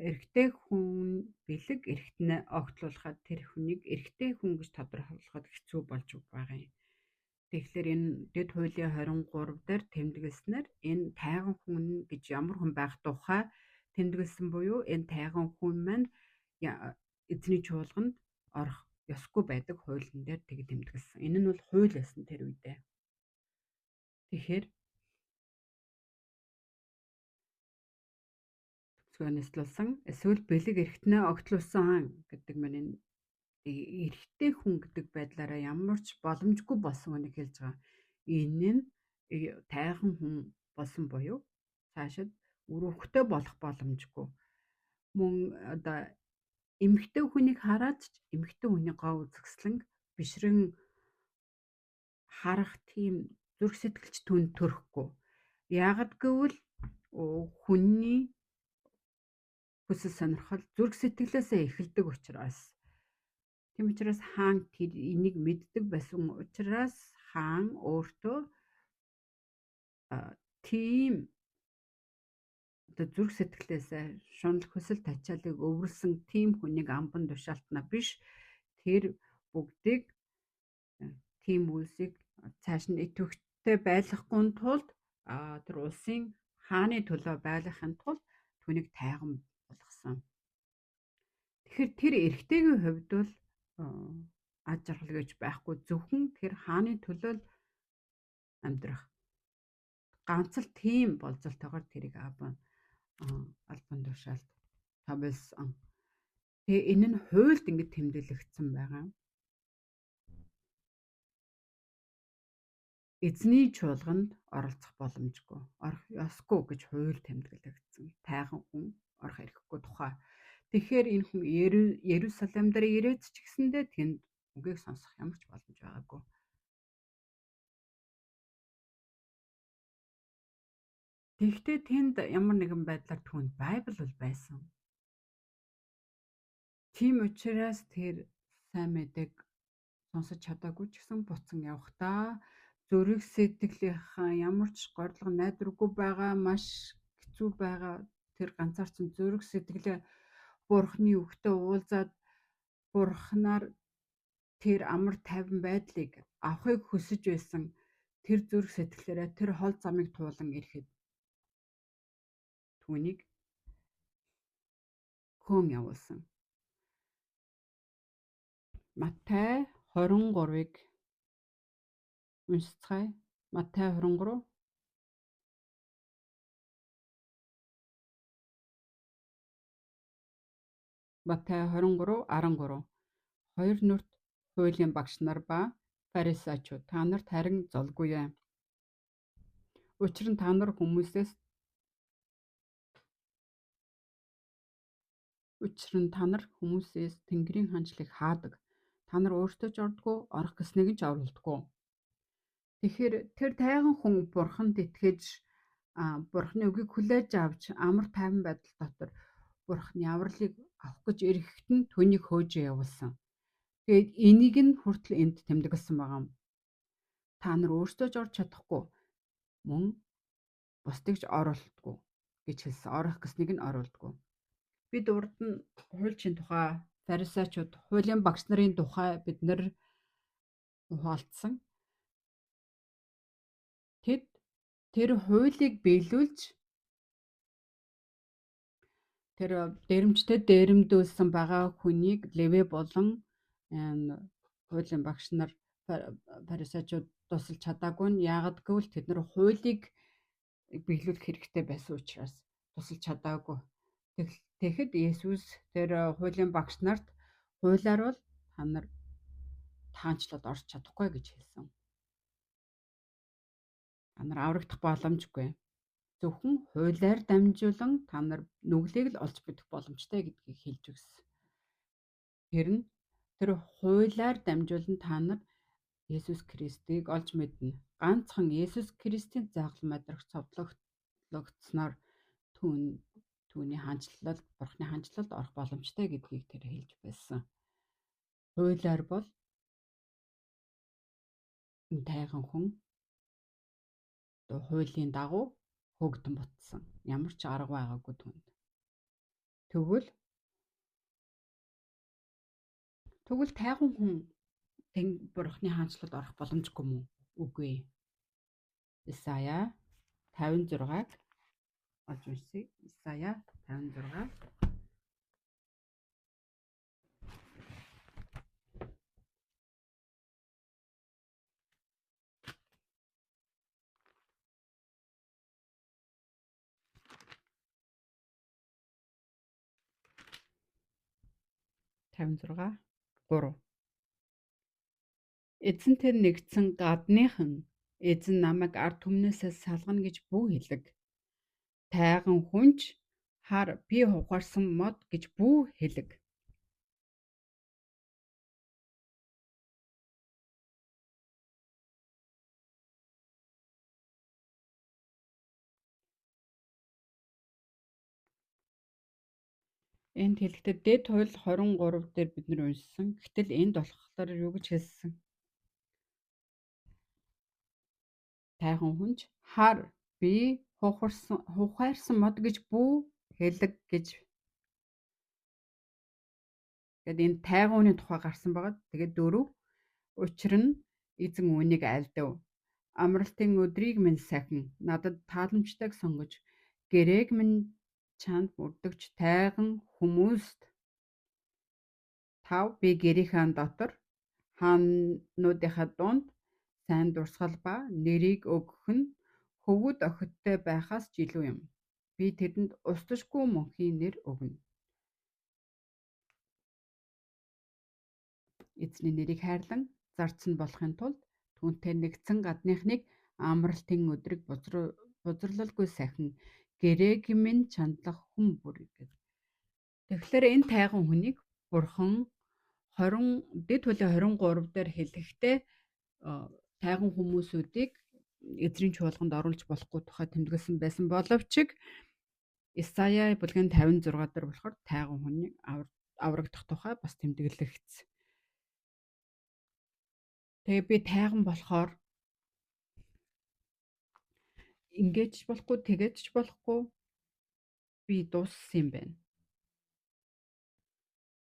Эрэгтэй хүн бэлэг эргэтнээ огтлуулахад тэр хүнийг эрэгтэй хүн гэж тодорхойлоход хэцүү болж байгаа юм. Тэгэхээр энэ дэд хуулийн 23 дээр тэмдэглэснээр энэ тайган хүн гэж ямар хүн байх тухай тэмдэглэсэн буюу энэ тайган хүн маань эзний чуулганд орох ёсгүй байдаг хуулийн дээр тэг тэмдэглэсэн. Энэ нь бол хууль байсан тэр үедээ. Тэгэхээр төмсгөө няцлуулсан эсвэл бэлэг эргэтнээ огтлуулсан гэдэг маань энэ эрэгтэй хүн гэдэг байдлаараа ямар ч боломжгүй болсон хүнийг хэлж байгаа. Энэ нь тайхан хүн болсон буюу цаашид үр хөвгтэй болох боломжгүй. Мөн одоо эмэгтэй хүнийг хараад ч эмэгтэй хүний гоо үзэсгэлэнг бишрэн харах тийм зүрх сэтгэлч түнд төрөхгүй. Яагад гэвэл хүний хүсэл сонирхол зүрх сэтгэлээсээ эхэлдэг учраас. Тийм учраас хаан тэр энийг мэддэг байсан учраас хаан өөртөө тийм одоо зүрх сэтгэлээсээ шунал хүсэл тачаалыг өвөрлсөн тийм хүнийг амбан тушаалтнаа биш, тэр бүгдийг тийм үйлсийг цааш нь идэвхтэй байлгахгүй тулд тэр улсын хааны төлөө байлгахын тулд түүнийг тайган болгосон. Тэгэхээр тэр эрэгтэйгийн хувьд бол ад жаргал гэж байхгүй, зөвхөн тэр хааны төлөө амьдрах ганц л тийм болзолтойгоор тэрийг албан тушаалд томилсон. Тэгээ энэ нь хуульд ингэж тэмдэглэгдсэн байгаа. Эзний чуулганд оролцох боломжгүй, орох ёсгүй гэж хууль тэмдэглэгдсэн. Тайхан хүн орох эрхгүй тухай. Тэгэхээр энэ хүн Иерусалим дээр ирээд ч гэсэндээ тэнд үгийг сонсох ямар ч боломж байгаагүй. Тэгэхдээ тэнд ямар нэгэн байдлаар түүнд Байбл бол байсан. Тийм учраас тэр сайн мэдээг сонсож чадаагүй ч гэсэн буцан явхдаа зүрх сэтгэлийнхаа ямар ч горилго найдваргүй байгаа, маш хэцүү байгаа тэр ганцаарчин зүрх сэтгэлээ Бурхны үгтэй уулзаад Бурхнаар тэр амар тайван байдлыг авахыг хүсэж байсан тэр зүрх сэтгэлээрээ тэр хол замыг туулан ирэхэд түүнийг хөөн явуулсан. Матай 23-ыг уншицгаая. Матай 23. Матай 23:13. Хоёр нүрт хуулийн багш нар ба фарисеучуд та нарт харин золгүй ээ. Учир нь та нар хүмүүсээс Тэнгэрийн хаанчлалыг хаадаг. Та нар өөртөө ч ордоггүй, орох гэснийг нь ч оруулдаггүй. Тэгэхээр тэр тайган хүн Бурханд итгэж Бурхны үгийг хүлээж авч амар тайван байдал дотор Бурхны авралыг авах гэж ирэхэд нь түүнийг хөөж явуулсан. Тэгээд энийг нь хүртэл энд тэмдэглэсэн байгаа юм. Та нар өөрсдөө ч орж чадахгүй мөн бусдыг ч оруулдаггүй гэж хэлсэн. Орох гэснийг нь оруулдаггүй. Бид урд нь хуульчийн тухай, фарисеучуд, хуулийн багш нарын тухай бид нар хуваалцсан. Тэд тэр хуулийг биелүүлж тэр дээрэмчтэй дээрэмдүүлсэн байгаа хүнийг Леве болон хуулийн багш нар, фарисеучуд тусалж чадаагүй нь яагаад гэвэл тэд нар хуулийг биелүүлэх хэрэгтэй байсан учраас тусалж чадаагүй. Тэгэхэд Есүс тэр хуулийн багш нарт хуулиар бол та нар таанчлалд орж чадахгүй гэж хэлсэн. Та нар аврагдах боломжгүй. Зөвхөн хуулиар дамжуулан та нар нүглийг л олж мэдэх боломжтой гэдгийг хэлж өгсөн. Тэр нь тэр хуулиар дамжуулан та нар Есүс Христийг олж мэднэ. Ганцхан Есүс Христийн загал мадрах цовдлогдсноор түүний хаанчлалд, Бурхны хаанчлалд орох боломжтой гэдгийг тэр хэлж байсан. Хуулиар бол тайган хүн хуулийн дагуу хөөгдөн ботсон. Ямар ч арга байгаагүй түүнд. Тэгвэл тайган хүн Бурхны хаанчлалд орох боломжгүй мүү? Үгүй. Исая 56-г олж уншъя. Исая 56. 56:3. Эзэнтэй нэгдсэн гадныхан эзэн намайг ард түмнээсээ салгана гэж бүү хэлэг. Тайган хүн ч хар би ухаарсан мод гэж бүү хэлэг. Энд хэлэхдээ дээд хууль 23 дээр бид нар уншсан. Гэтэл энд болохоор юу гэж хэлсэн? Тайхан хүн ч хар би ухаарсан мод гэж бүү хэлэг гэж. Тэгэд энэ тайган хүний тухай гарсан байгаа. Тэгээд 4 учир нь эзэн үүнийг альдав. Амралтын өдрийг минь сахин надад тааламжтайг сонгож гэрээг минь чанд мөрдөгч тайган хүмүүст 5 би гэрийнхээ дотор хаануудынхаа дунд сайн дурсгал ба нэрийг өгөх нь хөвгүүд охидтой байхаас ч илүү юм. Би тэдэнд усташгүй мөнхийн нэр өгнө. Эзний нэрийг хайрлан зарцсан болохын тулд түүнтэй нэгдсэн гадныхныг амралтын өдрийг бузарлалгүй сахин гэрээг минь чандлах хүн бүр гэдэг. Тэгэхээр энэ тайган хүнийг Бурхан 20 дэд хуулийн 23 дээр хэлэхдээ тайган хүмүүсүүдийг эзрийн чуулганд оруулж болохгүй тухай тэмдэглэсэн байсан боловч Исая бүлгийн 56 дээр болохоор тайган хүний аврагдах тухай бас тэмдэглэгдсэн. Тэгээ би тайган болохоор ингэж ч болохгүй, тэгэж ч болохгүй би дууссан юм байна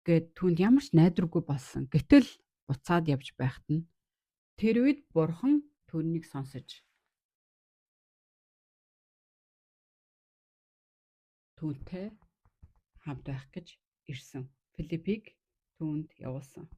гэд түүнд ямар ч найдваргүй болсон. Гэтэл буцаад явж байхад нь тэр үед Бурхан түүнийг сонсож түүнтэй хамт байх гэж ирсэн. Филиппийг түүнд явуулсан.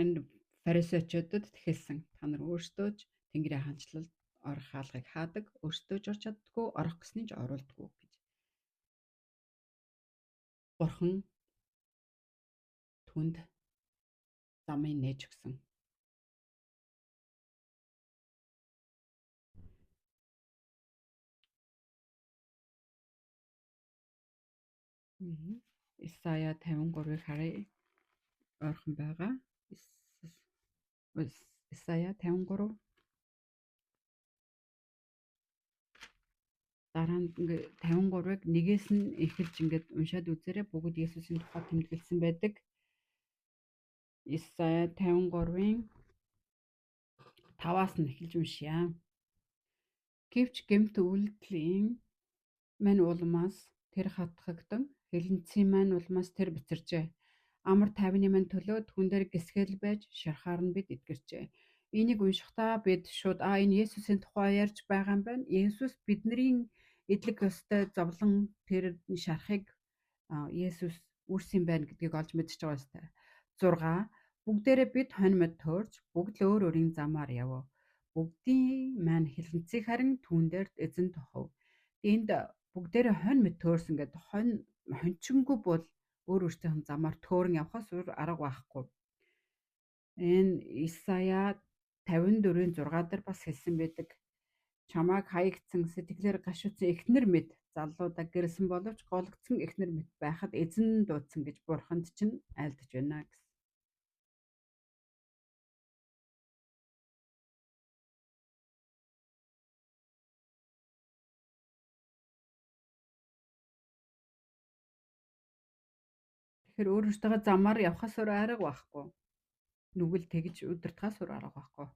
Энэ фарисеучудад хэлсэн. Та нар өөрсдөө ч Тэнгэрийн хаанчлалд орох хаалгыг хаадаг, өөрсдөө ч орч чаддаггүй, орох гэснийг ч оруулдаггүй гэж. Бурхан түнд замыг нээж өгсөн. Исая 53-ыг харъя. Ойрхон байгаа. Исая 53 дараа нь ингээ 53-ыг нэгээс нь эхэлж ингээд уншаад үзээрэй. Бүгд Есүсийн тухай тэмдэглэсэн байдаг. Исая 53-ын 5-аас нь эхэлж уншъя. Гэвч гэмт үйлдэлийн мань улмаас тэр хатгагдан, хилэнцгийн маань улмаас тэр бэцэрчээ. Амар тайвны маань төлөө түн дээр гисгэл байж шархаар нь бид эдгэрчээ. Энийг уншихдаа бид шууд энэ Есүсийн тухай ярьж байгаа юм байна. Есүс бидний эдлэг ёстой зовлон тэр шархыг Есүс үүрсэн байна гэдгийг олж мэдчихэж байгаа ёстой. 6. Бүгдээрээ бид хонь мод төөрч бүгд л өөр өөрийн замаар явв. Бүгдийн маань хилэнцгийг харин түүн дээр эзэн тохов. Энд бүгдээрээ хонь мэд төөрсөн гэдэг хонь хончингүй бол өөр өөртөөх замаар төөрөн явхаас өөр арга байхгүй. Энэ Исая 54-ийн 6 дээр бас хэлсэн байдаг. Чамайг хаягдсан сэтгэлээр гашуудсан эхнэр мэд заллуудаа гэрэлсэн боловч гологдсон эхнэр мэд байхад эзэн дуудсан гэж бурханд чинь айлдаж байна гэсэн. Тэгэхээр өөр өөртөө замаар явхаас өөр арга байхгүй. Нүгэл тэгж удирдахаас өөр арга байхгүй.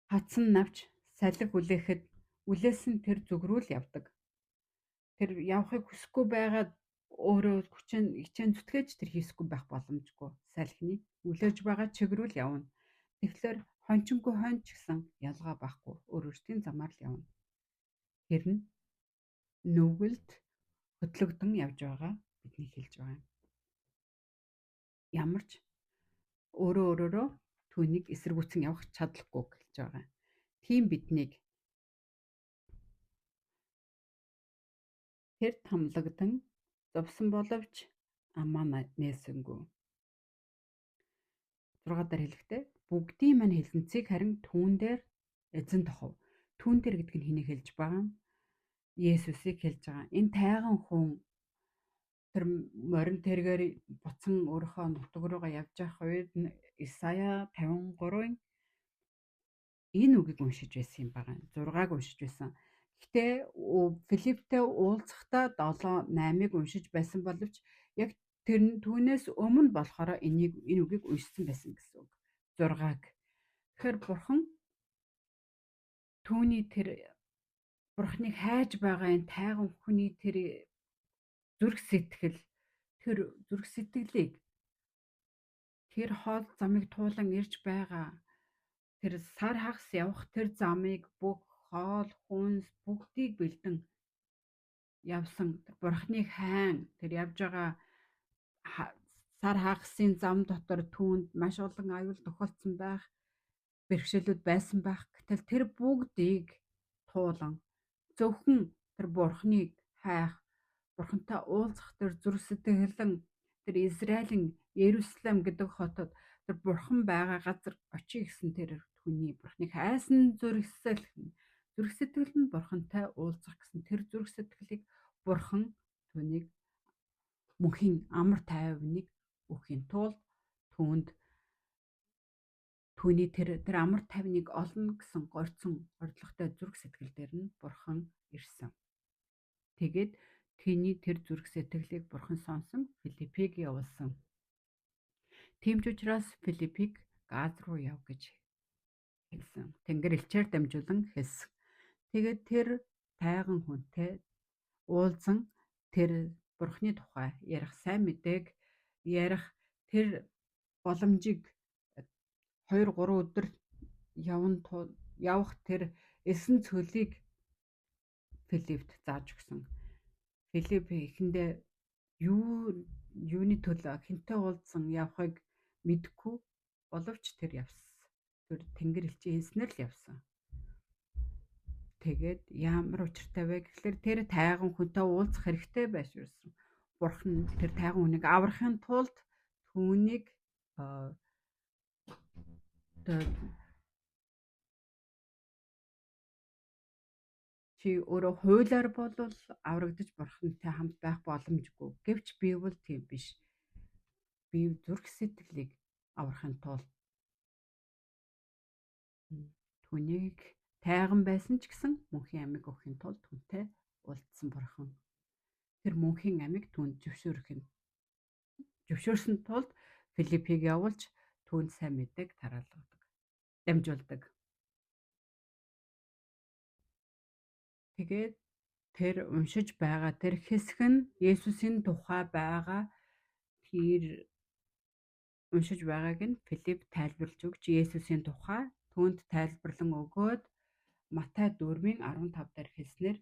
Хатсан навч салхи хүлээхэд үлээсэн тэр зүг рүү л явдаг. Тэр явахыг хүсэхгүй байгаад өөрөө хүчин хичээн зүтгэж тэр хийсгүй байх боломжгүй. Салхины үлээж байгаа чиг рүү л явна. Тэгэхээр хончингүй хонь ч гэсэн ялгаа байхгүй. Өөр өөртийн замаар л явна. Тэр нь нүгэлд хөдлөгдөн явж байгаа бидний хэлж байгаа юм. Ямар ч өөрөө өөрөөрөө түүнийг эсэргүүцэн явах чадалгүй хэлж байгаа. Тийм биднийг тэр тамлагдан зовсон боловч амаа нээсэнгүй. 6 дээр хэлэхдээ бүгдийн маань хилэнцгийг харин түүн дээр эзэн тохов. Түүн дээр гэдэг нь хэнийг хэлж байгаа юм? Есүсийг хэлж байгаа. Энэ тайган хүн тэр морин тэргээр буцан өөрийнхөө нутаг руугаа явж явах үед Исая 53-ын энэ үгийг уншиж байсан юм байна. 6-аг уншиж байсан. Гэхдээ Филипптэй уулзахдаа 7 8-ыг уншиж байсан боловч яг тэр түүнээс өмнө болохоор энийг энэ үгийг уншсан байсан гэсэн үг. 6-аг. Тэгэхээр бурхан түүний тэр бурхныг хайж байгаа энэ тайган хүний тэр зүрх сэтгэл тэр зүрх сэтгэлийг тэр хоол замыг туулан ирж байгаа тэр сар хагас явах тэр замыг бүх хоол хүнс бүгдийг бэлдэн явсан бурхныг сайн тэр явж байгаа сар хагасын зам дотор түүнд маш олон аюул тохиолдсон байх бэрхшээлүүд байсан байх. Гэтэл тэр бүгдийг туулан зөвхөн тэр бурхныг хайх бурхантай уулзах тэр зүрх сэтгэлэн тэр Израилийн Иерусалим гэдэг хотод тэр бурхан байгаа газар очие гэсэн тэр түүний бурхныг хайсан зүрх сэтгэл нь бурхантай уулзах гэсэн тэр зүрх сэтгэлийг бурхан түүнийг мөнхийн амар тайвныг өгөхийн тулд түүнд түүний тэр амар тайвныг олно гэсэн горьцсон ордлоготой зүрх сэтгэл дээр нь бурхан ирсэн. Тэгээд түүний тэр зүрх сэтгэлийг бурхан сонсон Филиппийг явуулсан. Тийм ч учраас Филиппийг Газ руу яв гэж хэлсэн. Тэнгэр элчээр дамжуулан хэлсэн. Тэгээд тэр тайган хүнтэй уулзан тэр бурхны тухай ярих сайн мэдээг ярих тэр боломжийг 2 3 өдөр явах тэр элсэн цөлийг Филиппт зааж өгсөн. Филипп эхэндээ юуны төлөө хэнтэй уулзсан явахыг мэдэхгүй боловч тэр явсан. Тэр тэнгэр элчийн хэлснээр л явсан. Тэгээд ямар учиртай вэ гэхлээр тэр тайган хүнтэй уулзах хэрэгтэй байж ирсэн. Бурхан тэр тайган хүнийг аврахын тулд түүнийг чи өөрөө хуулиар болвол аврагдаж бурхантай хамт байх боломжгүй. Гэвч би бол тийм биш. Би зүрх сэтгэлийг аврахын тулд түүнийг тайган байсан ч гэсэн мөнхийн амийг өгөхийн тулд түүнтэй уулзсан Бурхан. Тэр мөнхийн амийг түүнд зөвшөөрсөн тулд Филиппийг явуулж түүнд сайн мэдээг тараалгадаг, дамжуулдаг. Тэгээд тэр уншиж байгаа тэр хэсэг нь Есүсийн тухай байгаа тэр уншиж байгааг нь Филипп тайлбарлаж өгч Есүсийн тухай түүнд тайлбарлан өгөөд Матай 4:15 дээр хэлснээр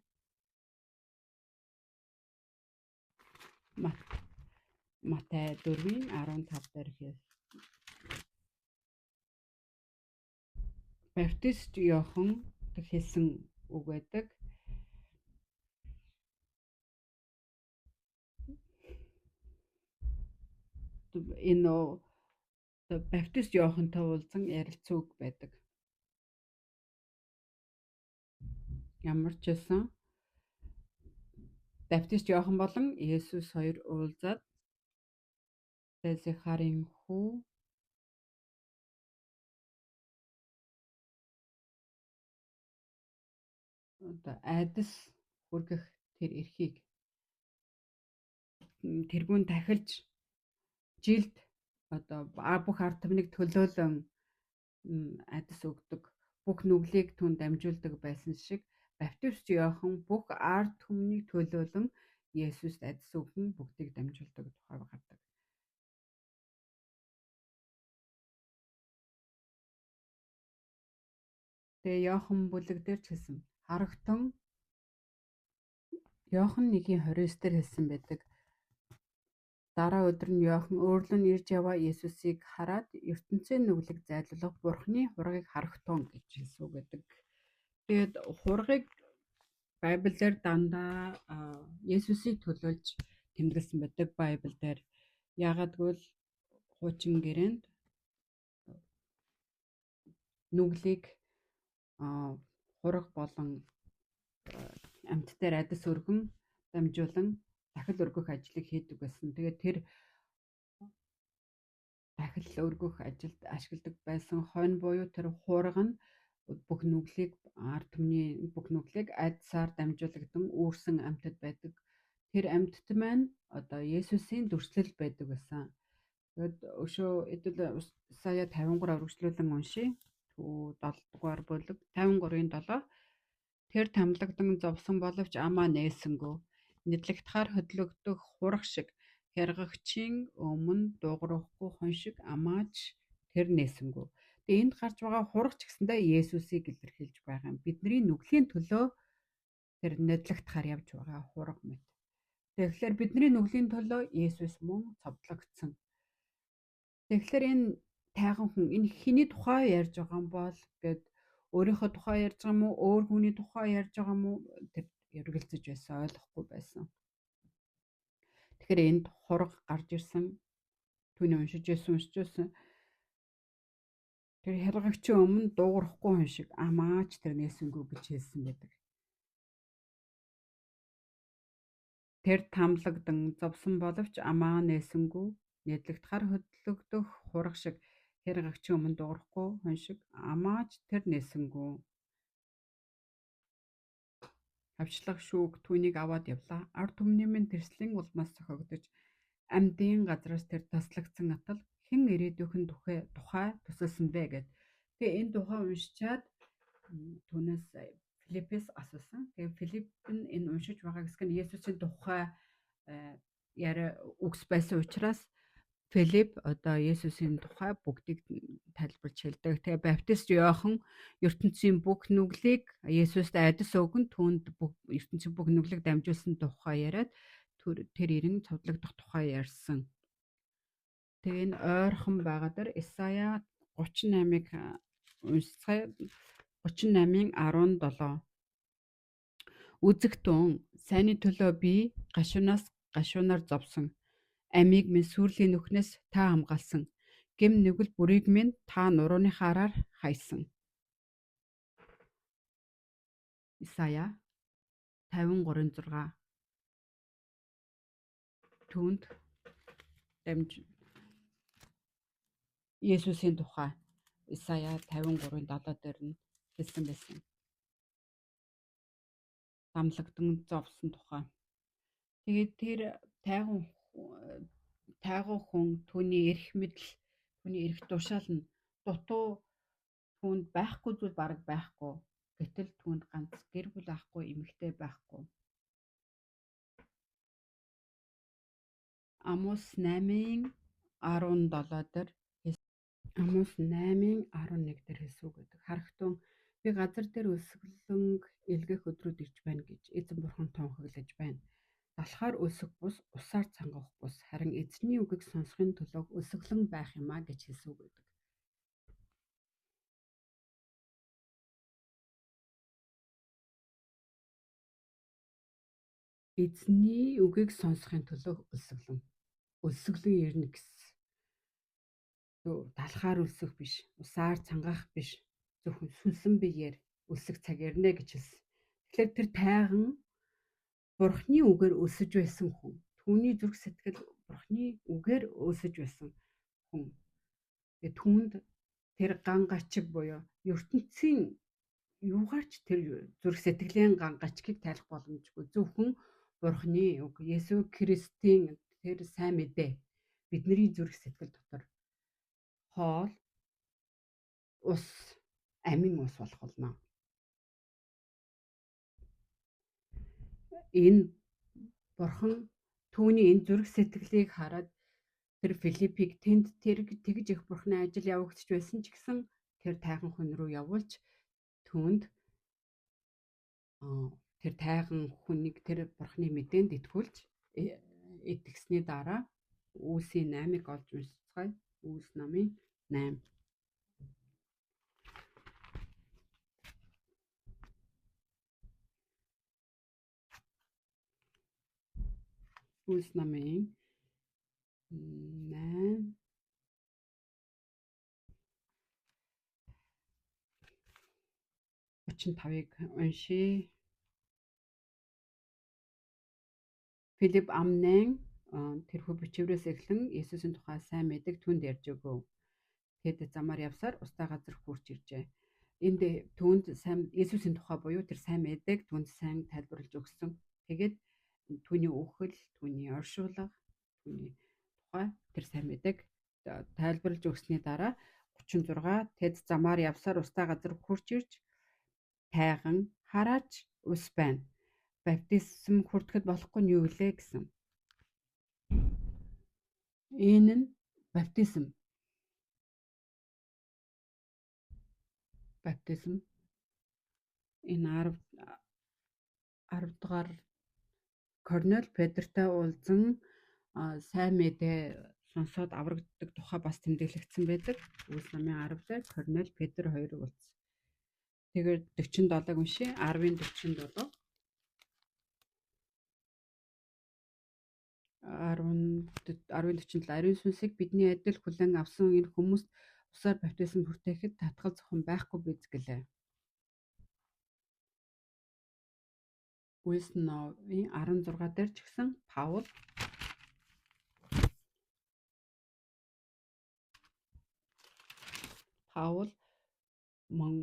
Матай 4:15 дээр хэл Баптист Иохан хэлсэн үг байдаг. Энэ Баптист Иохантай уулзсан ярилцсан үг байдаг. Ямар ч байсан Баптист Иохан болон Есүс хоёр уулзаад Захарын хүү одоо айдас хүргэх тэр эрхийг тэргүүн тахилж жилд одоо бүх ард түмнийг төлөөлөн айдас өгдөг, бүх нүглийг түн дамжуулдаг байсан шиг Баптист Иохан бүх ард түмнийг төлөөлөн Есүст айдас өгөн бүгдийг дамжуулдаг тухай гардаг. Тэгээ Иохан бүлэг дээр ч хэлсэн. Харагтун Иохан 1:29 дээр хэлсэн байдаг. Дараа өдөр нь Иохан өөрлөн ирж яваа Есүсийг хараад ертөнцийн нүглийг зайлуулах Бурхны хургийг харагтун гэж хэлсэн үг гэдэг. Тэгээд хургийг Библиэр дандаа Есүсийг төлөөлж тэмдэглэсэн байдаг Библиэр. Яагаад гэвэл хуучин гэрээнд нүглийг хураг болон амьд дээр адис өргөн дамжуулан дахил өргөх ажлыг хийдэг байсан. Тэгээд тэр дахил өргөх ажилд ашигладаг байсан хонь буюу тэр хуурга нь бүх нүглийг ард түмний бүх нүглийг айдсаар дамжуулагдан үүрсэн амьтад байдаг. Тэр амьтад маань одоо Есүсийн дүрслэл байдаг байсан. Тэгээд өшөө хэдүүл Исая 53 үргэлжлүүлэн уншъя. 7 дугаар бүлэг 53-ын 7. Тэр тамлагдан зовсон боловч амаа нээсэнгүй. Нэдлэгдэхээр хөдлөгдөх хураг шиг хяргагчийн өмнө дуугарахгүй хон шиг амаач тэр нээсэнгүй. Тэгээ энд гарч байгаа хураг ч гэсэндээ Есүсийг илэрхийлж байгаа юм. Бидний нүглийн төлөө тэр нэдлэгдэхээр явж байгаа хураг мэт. Тэгэхээр бидний нүглийн төлөө Есүс мөн цовдлогдсон. Тэгэхээр энэ тайган хүн энэ хэний тухай ярьж байгаа юм бол гэд өөрийнхөө тухай ярьж байгаа юм уу, өөр хүний тухай ярьж байгаа юм уу тэр эргэлзэж байсан, ойлгохгүй байсан. Тэгэхээр энд хураг гарч ирсэн. Түүний уншиж байсан. Тэр хялгагчийн өмнө дуугарахгүй хүн шиг амаач тэр нээсэнгүй гэж хэлсэн байдаг. Тэр тамлагдан зовсон боловч амаа нээсэнгүй, нэдлэгдэхээр хөдлөгдөх хураг шиг хяргагчийн өмнө дуугарахгүй хүн шиг амаач тэр нээсэнгүй. Хавчлах шүүг түүнийг аваад явлаа. Ард түмний минь тэрслийн улмаас цохигдож амьдын газраас тэр таслагдсан атал хэн ирээдүйн тухай төсөөлсөн бэ гэд. Тэгээ энэ тухай уншичаад түүнээс Филиппээс асуусан. Тэгээ Филипп нь энэ уншиж байгаа хэсэг нь Есүсийн тухай яриа үгс байсан учраас Филипп одоо Есүсийн тухай бүгдийг тайлбарлаж хэлдэг. Тэгээ Баптист Иохан ертөнцийн бүх нүглийг Есүст айдас өгөн түүнд бүх ертөнцийн бүх нүглийг дамжуулсан тухай яриад тэр ирэн цовдлогдох тухай ярьсан. Тэгээ энэ ойрхон байгаа дэр Исая 38-ыг уншицгаая. 38-ын 17. Үзэгтэн сайнны төлөө би гашуунаас гашуунаар зовсон. Амийг минь сүрлийн нүхнээс та хамгаалсан. Гэм нүгэл бүрийг минь та нурууныхаа араар хайсан. Исая 53-6. Түүнд дамж Есүсийн тухай Исая 53-ын 7 дээр нь хэлсэн байсан. Дамлагдан зовсон тухай. Тэгээд тэр тайган хүн түүний эрх мэдэл, түүний эрх тушаал нь дутуу, түүнд байхгүй зүйл бараг байхгүй. Гэтэл түүнд ганц гэр бүл ахгүй, эмэгтэй байхгүй. Амос 8:17 дээр Амос 8:11 дээр хэлсэн үг гэдэг. Харагтун би газар дээр өлсгөлөнг илгээх өдрүүд ирж байна гэж эзэн бурхан тунхаглаж байна. Далхаар өлсөх бус, усаар цангах бус, харин эзний үгийг сонсохын төлөө өлсгөлөн байх юм а гэж хэлсэн үг гэдэг. Эзний үгийг сонсохын төлөө өлсгөлөн. Өлсгөлөн ирнэ гэсэн. Далхаар өлсөх биш, усаар цангах биш, зөвхөн сүнсэн биеэр өлсөх цаг ирнэ гэж хэлсэн. Тэгэхээр тэр тайган Бурхны үгээр өлсөж байсан хүн. Түүний зүрх сэтгэл Бурхны үгээр өлсөж байсан хүн. Тэгээ түүнд тэр ган гачиг буюу ертөнцийн юугаарч тэр зүрх сэтгэлийн ган гачгийг тайлах боломжгүй. Зөвхөн Бурхны үг, Есүс Христийн тэр сайн мэдээ бидний зүрх сэтгэл дотор хоол, ус, амин ус болох болно. Энэ Бурхан түүний энэ зүрх сэтгэлийг хараад тэр Филиппийг тэнд тэр тэгж их Бурханы ажил явагдчих байсан ч гэсэн тэр тайган хүн рүү явуулж түүнд тэр тайган хүнийг тэр Бурханы мэдээнд итгүүлж итгэсний дараа Үйлсийн 8-ыг олж уншицгаая. Үйлс номын 8. Үйлс номын 8 35-ыг уншъя. Филипп амнан тэрхүү бичвэрээс эхлэн Есүсийн тухай сайн мэдээг түүнд ярьж өгөв. Тэд замаар явсаар устай газар хүрч иржээ. Энд түүнд сайн Есүсийн тухай буюу тэр сайн мэдээг түүнд сайн тайлбарлаж өгсөн. Тэгээд түүний үхэл, түүний оршуулга, түүний тухай тэр сайн мэдээг тайлбарлаж өгсөний дараа 36 тэд замаар явсаар устай газар хүрч ирж тайган хараач ус байна. Баптизм хүртэхэд болохгүй нь юу вэ гэсэн. Энэ нь баптизм. Баптизм энэ 10 дугаар Корнел Петртэй уулзан сайн мэдээ сонсоод аврагддаг тухай бас тэмдэглэгдсэн байдаг. Үйлс номын 10 дээр Корнел Петр хоёр уулзсан. Тэгээд 47-ыг уншъя. 10-ын 47. 10-47 ариун сүнсийг бидний адил хүлээн авсан энэ хүмүүст усаар баптизм хүртээхэд татгал зохион байхгүй биз гэлээ. Үйлс номын 16 дээр ч гэсэн Паул мөн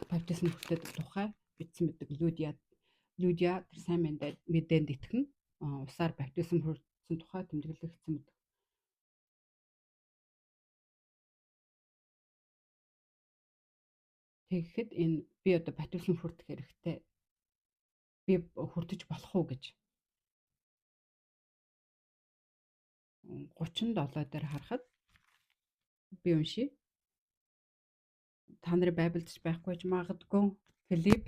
баптизм хүртээдэг тухай бичсэн байдаг. Людиа тэр сайн мэдээнд итгэн усаар баптизм хүртсэн тухай тэмдэглэгдсэн байдаг. Тэгэхэд энэ би одоо баптизм хүртэх хэрэгтэй. Би хүртэж болох уу гэж. 37 дээр харахад би уншия. Та нарын Библиэд ч байхгүй ч магадгүй. Филипп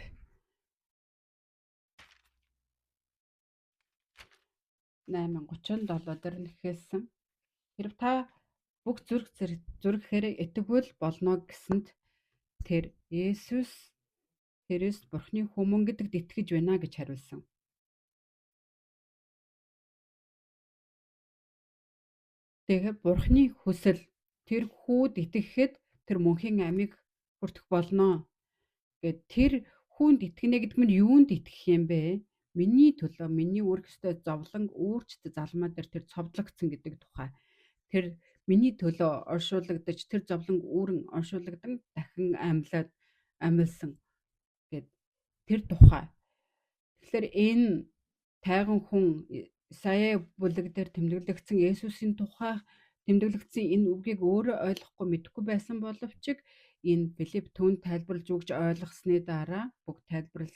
8:37 дээр нэхэлсэн. Хэрв та бүх зүрх зүрхээр итгэвэл болно гэсэнд тэр Есүс Христ Бурхны хүмүүн гэдэгт итгэж байна гэж хариулсан. Тэгэхээр Бурхны хүсэл тэр хүүд итгэхэд тэр мөнхийн амийг хүртэх болно. Гэт тэр хүнд итгэнэ гэдэг нь юунд итгэх юм бэ? Миний төлөө, миний үүрэх ёстой зовлон үүрчт залмаа дээр тэр цовдлогдсон гэдэг тухай. Тэр миний төлөө оршуулгадаж, тэр зовлон үүрэн оршуулагдан дахин амьлаад амилсан гэд тэр тухай. Тэгэхээр энэ тайган хүн Исая бүлэг дээр тэмдэглэгдсэн Есүсийн тухай тэмдэглэгдсэн энэ үгийг өөрөө ойлгохгүй мэдэхгүй байсан боловч энэ Филипп түүнд тайлбарлаж өгч ойлгосны дараа, бүх тайлбарлаж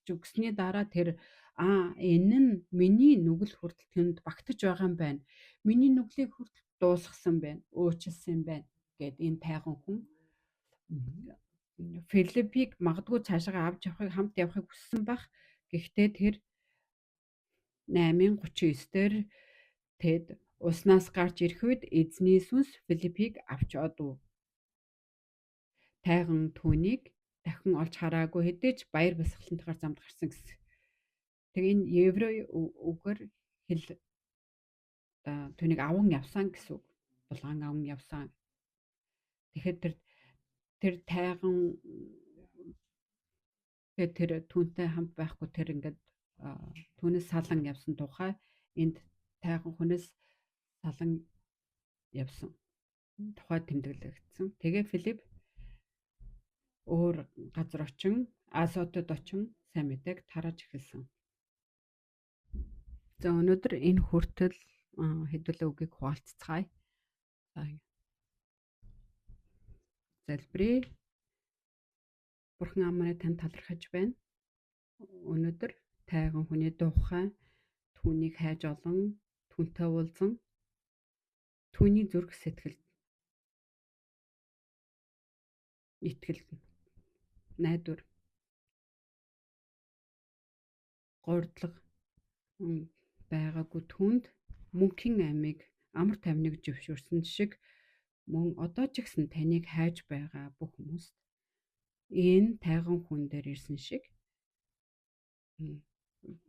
өгсөний дараа тэр энэ нь миний нүгэл хүртэл тэнд багтаж байгаа юм байна. Миний нүглийг хүртэл дуусгасан байна, уучлсан байна гэд энэ тайган хүн Филиппийг магадгүй цаашаа авч явахыг, хамт явахыг хүссэн бах. Гэхдээ тэр 8:39 дээр тэд уснаас гарч ирэх үед эзний сүнс Филиппийг авч одов. Тайган түүнийг дахин олж хараагүй хэдий ч баяр баясгалантайгаар замд гарсан гэсэн. Тэгээ энэ еврей үгээр хэл түүнийг аван явсан гэсэн үг. Булгаан аван явсан. Тэгэхээр тэр тайган тэгээд тэр түүнтэй хамт байхгүй, тэр ингээд түүнээс салан явсан тухай энд тайган хүнээс салан явсан тухай тэмдэглэгдсэн. Тэгээ Филипп өөр газар очин, Азотод очин сайн мэдээг тарааж эхэлсэн. За, өнөөдөр энэ хүртэл хэдүүлээ үгийг хуваалцацгаая. За, залбирая. Бурхан аамаа, танд талархаж байна. Өнөөдөр тайган хүний тухай, түүнийг хайж олон, түүнтэй уулзан, түүний зүрх сэтгэл, итгэл, найдвар, гурдлага байгаагүй түүнд мөнхийн амийг, амар тайвныг зөвшөөрсөн шиг мөн одоо ч гэсэн таныг хайж байгаа бүх хүмүүст энэ тайган хүн дээр ирсэн шиг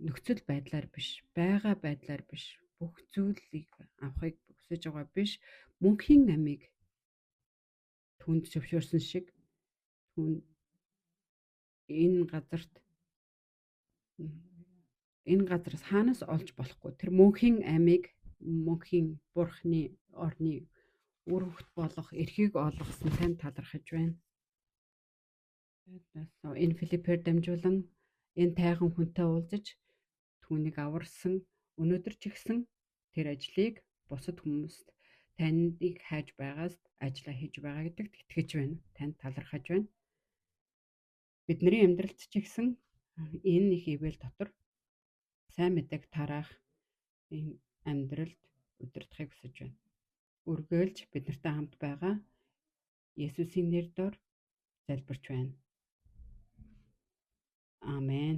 нөхцөл байдлаар биш, байгаа байдлаар биш, бүх зүйлийг авахыг хүсэж байгаа биш, мөнхийн амийг түүнд зөвшөөрсөн шиг түүн энэ газраас хаанаас олж болохгүй тэр мөнхийн амийг, мөнхийн бурхны орны үр хөвгт болох эрхийг олгосон танд талархаж байна. Энэ Филиппээр дамжуулан энэ тайган хүнтэй уулзаж түүнийг аварсан, өнөөдөр ч гэсэн тэр ажлыг бусад хүмүүст таныг хайж байгаас ажлаа хийж байгаа гэдэгт итгэж байна. Танд талархаж байна. Бидний амьдралд ч гэсэн энэ их ивэл дотор сайн мэдээг тараах энэ амьдралд удирдахыг хүсэж байна. Үргэлж бид нартай хамт байгаа Есүсийн нэр дор залбирч байна. Амен.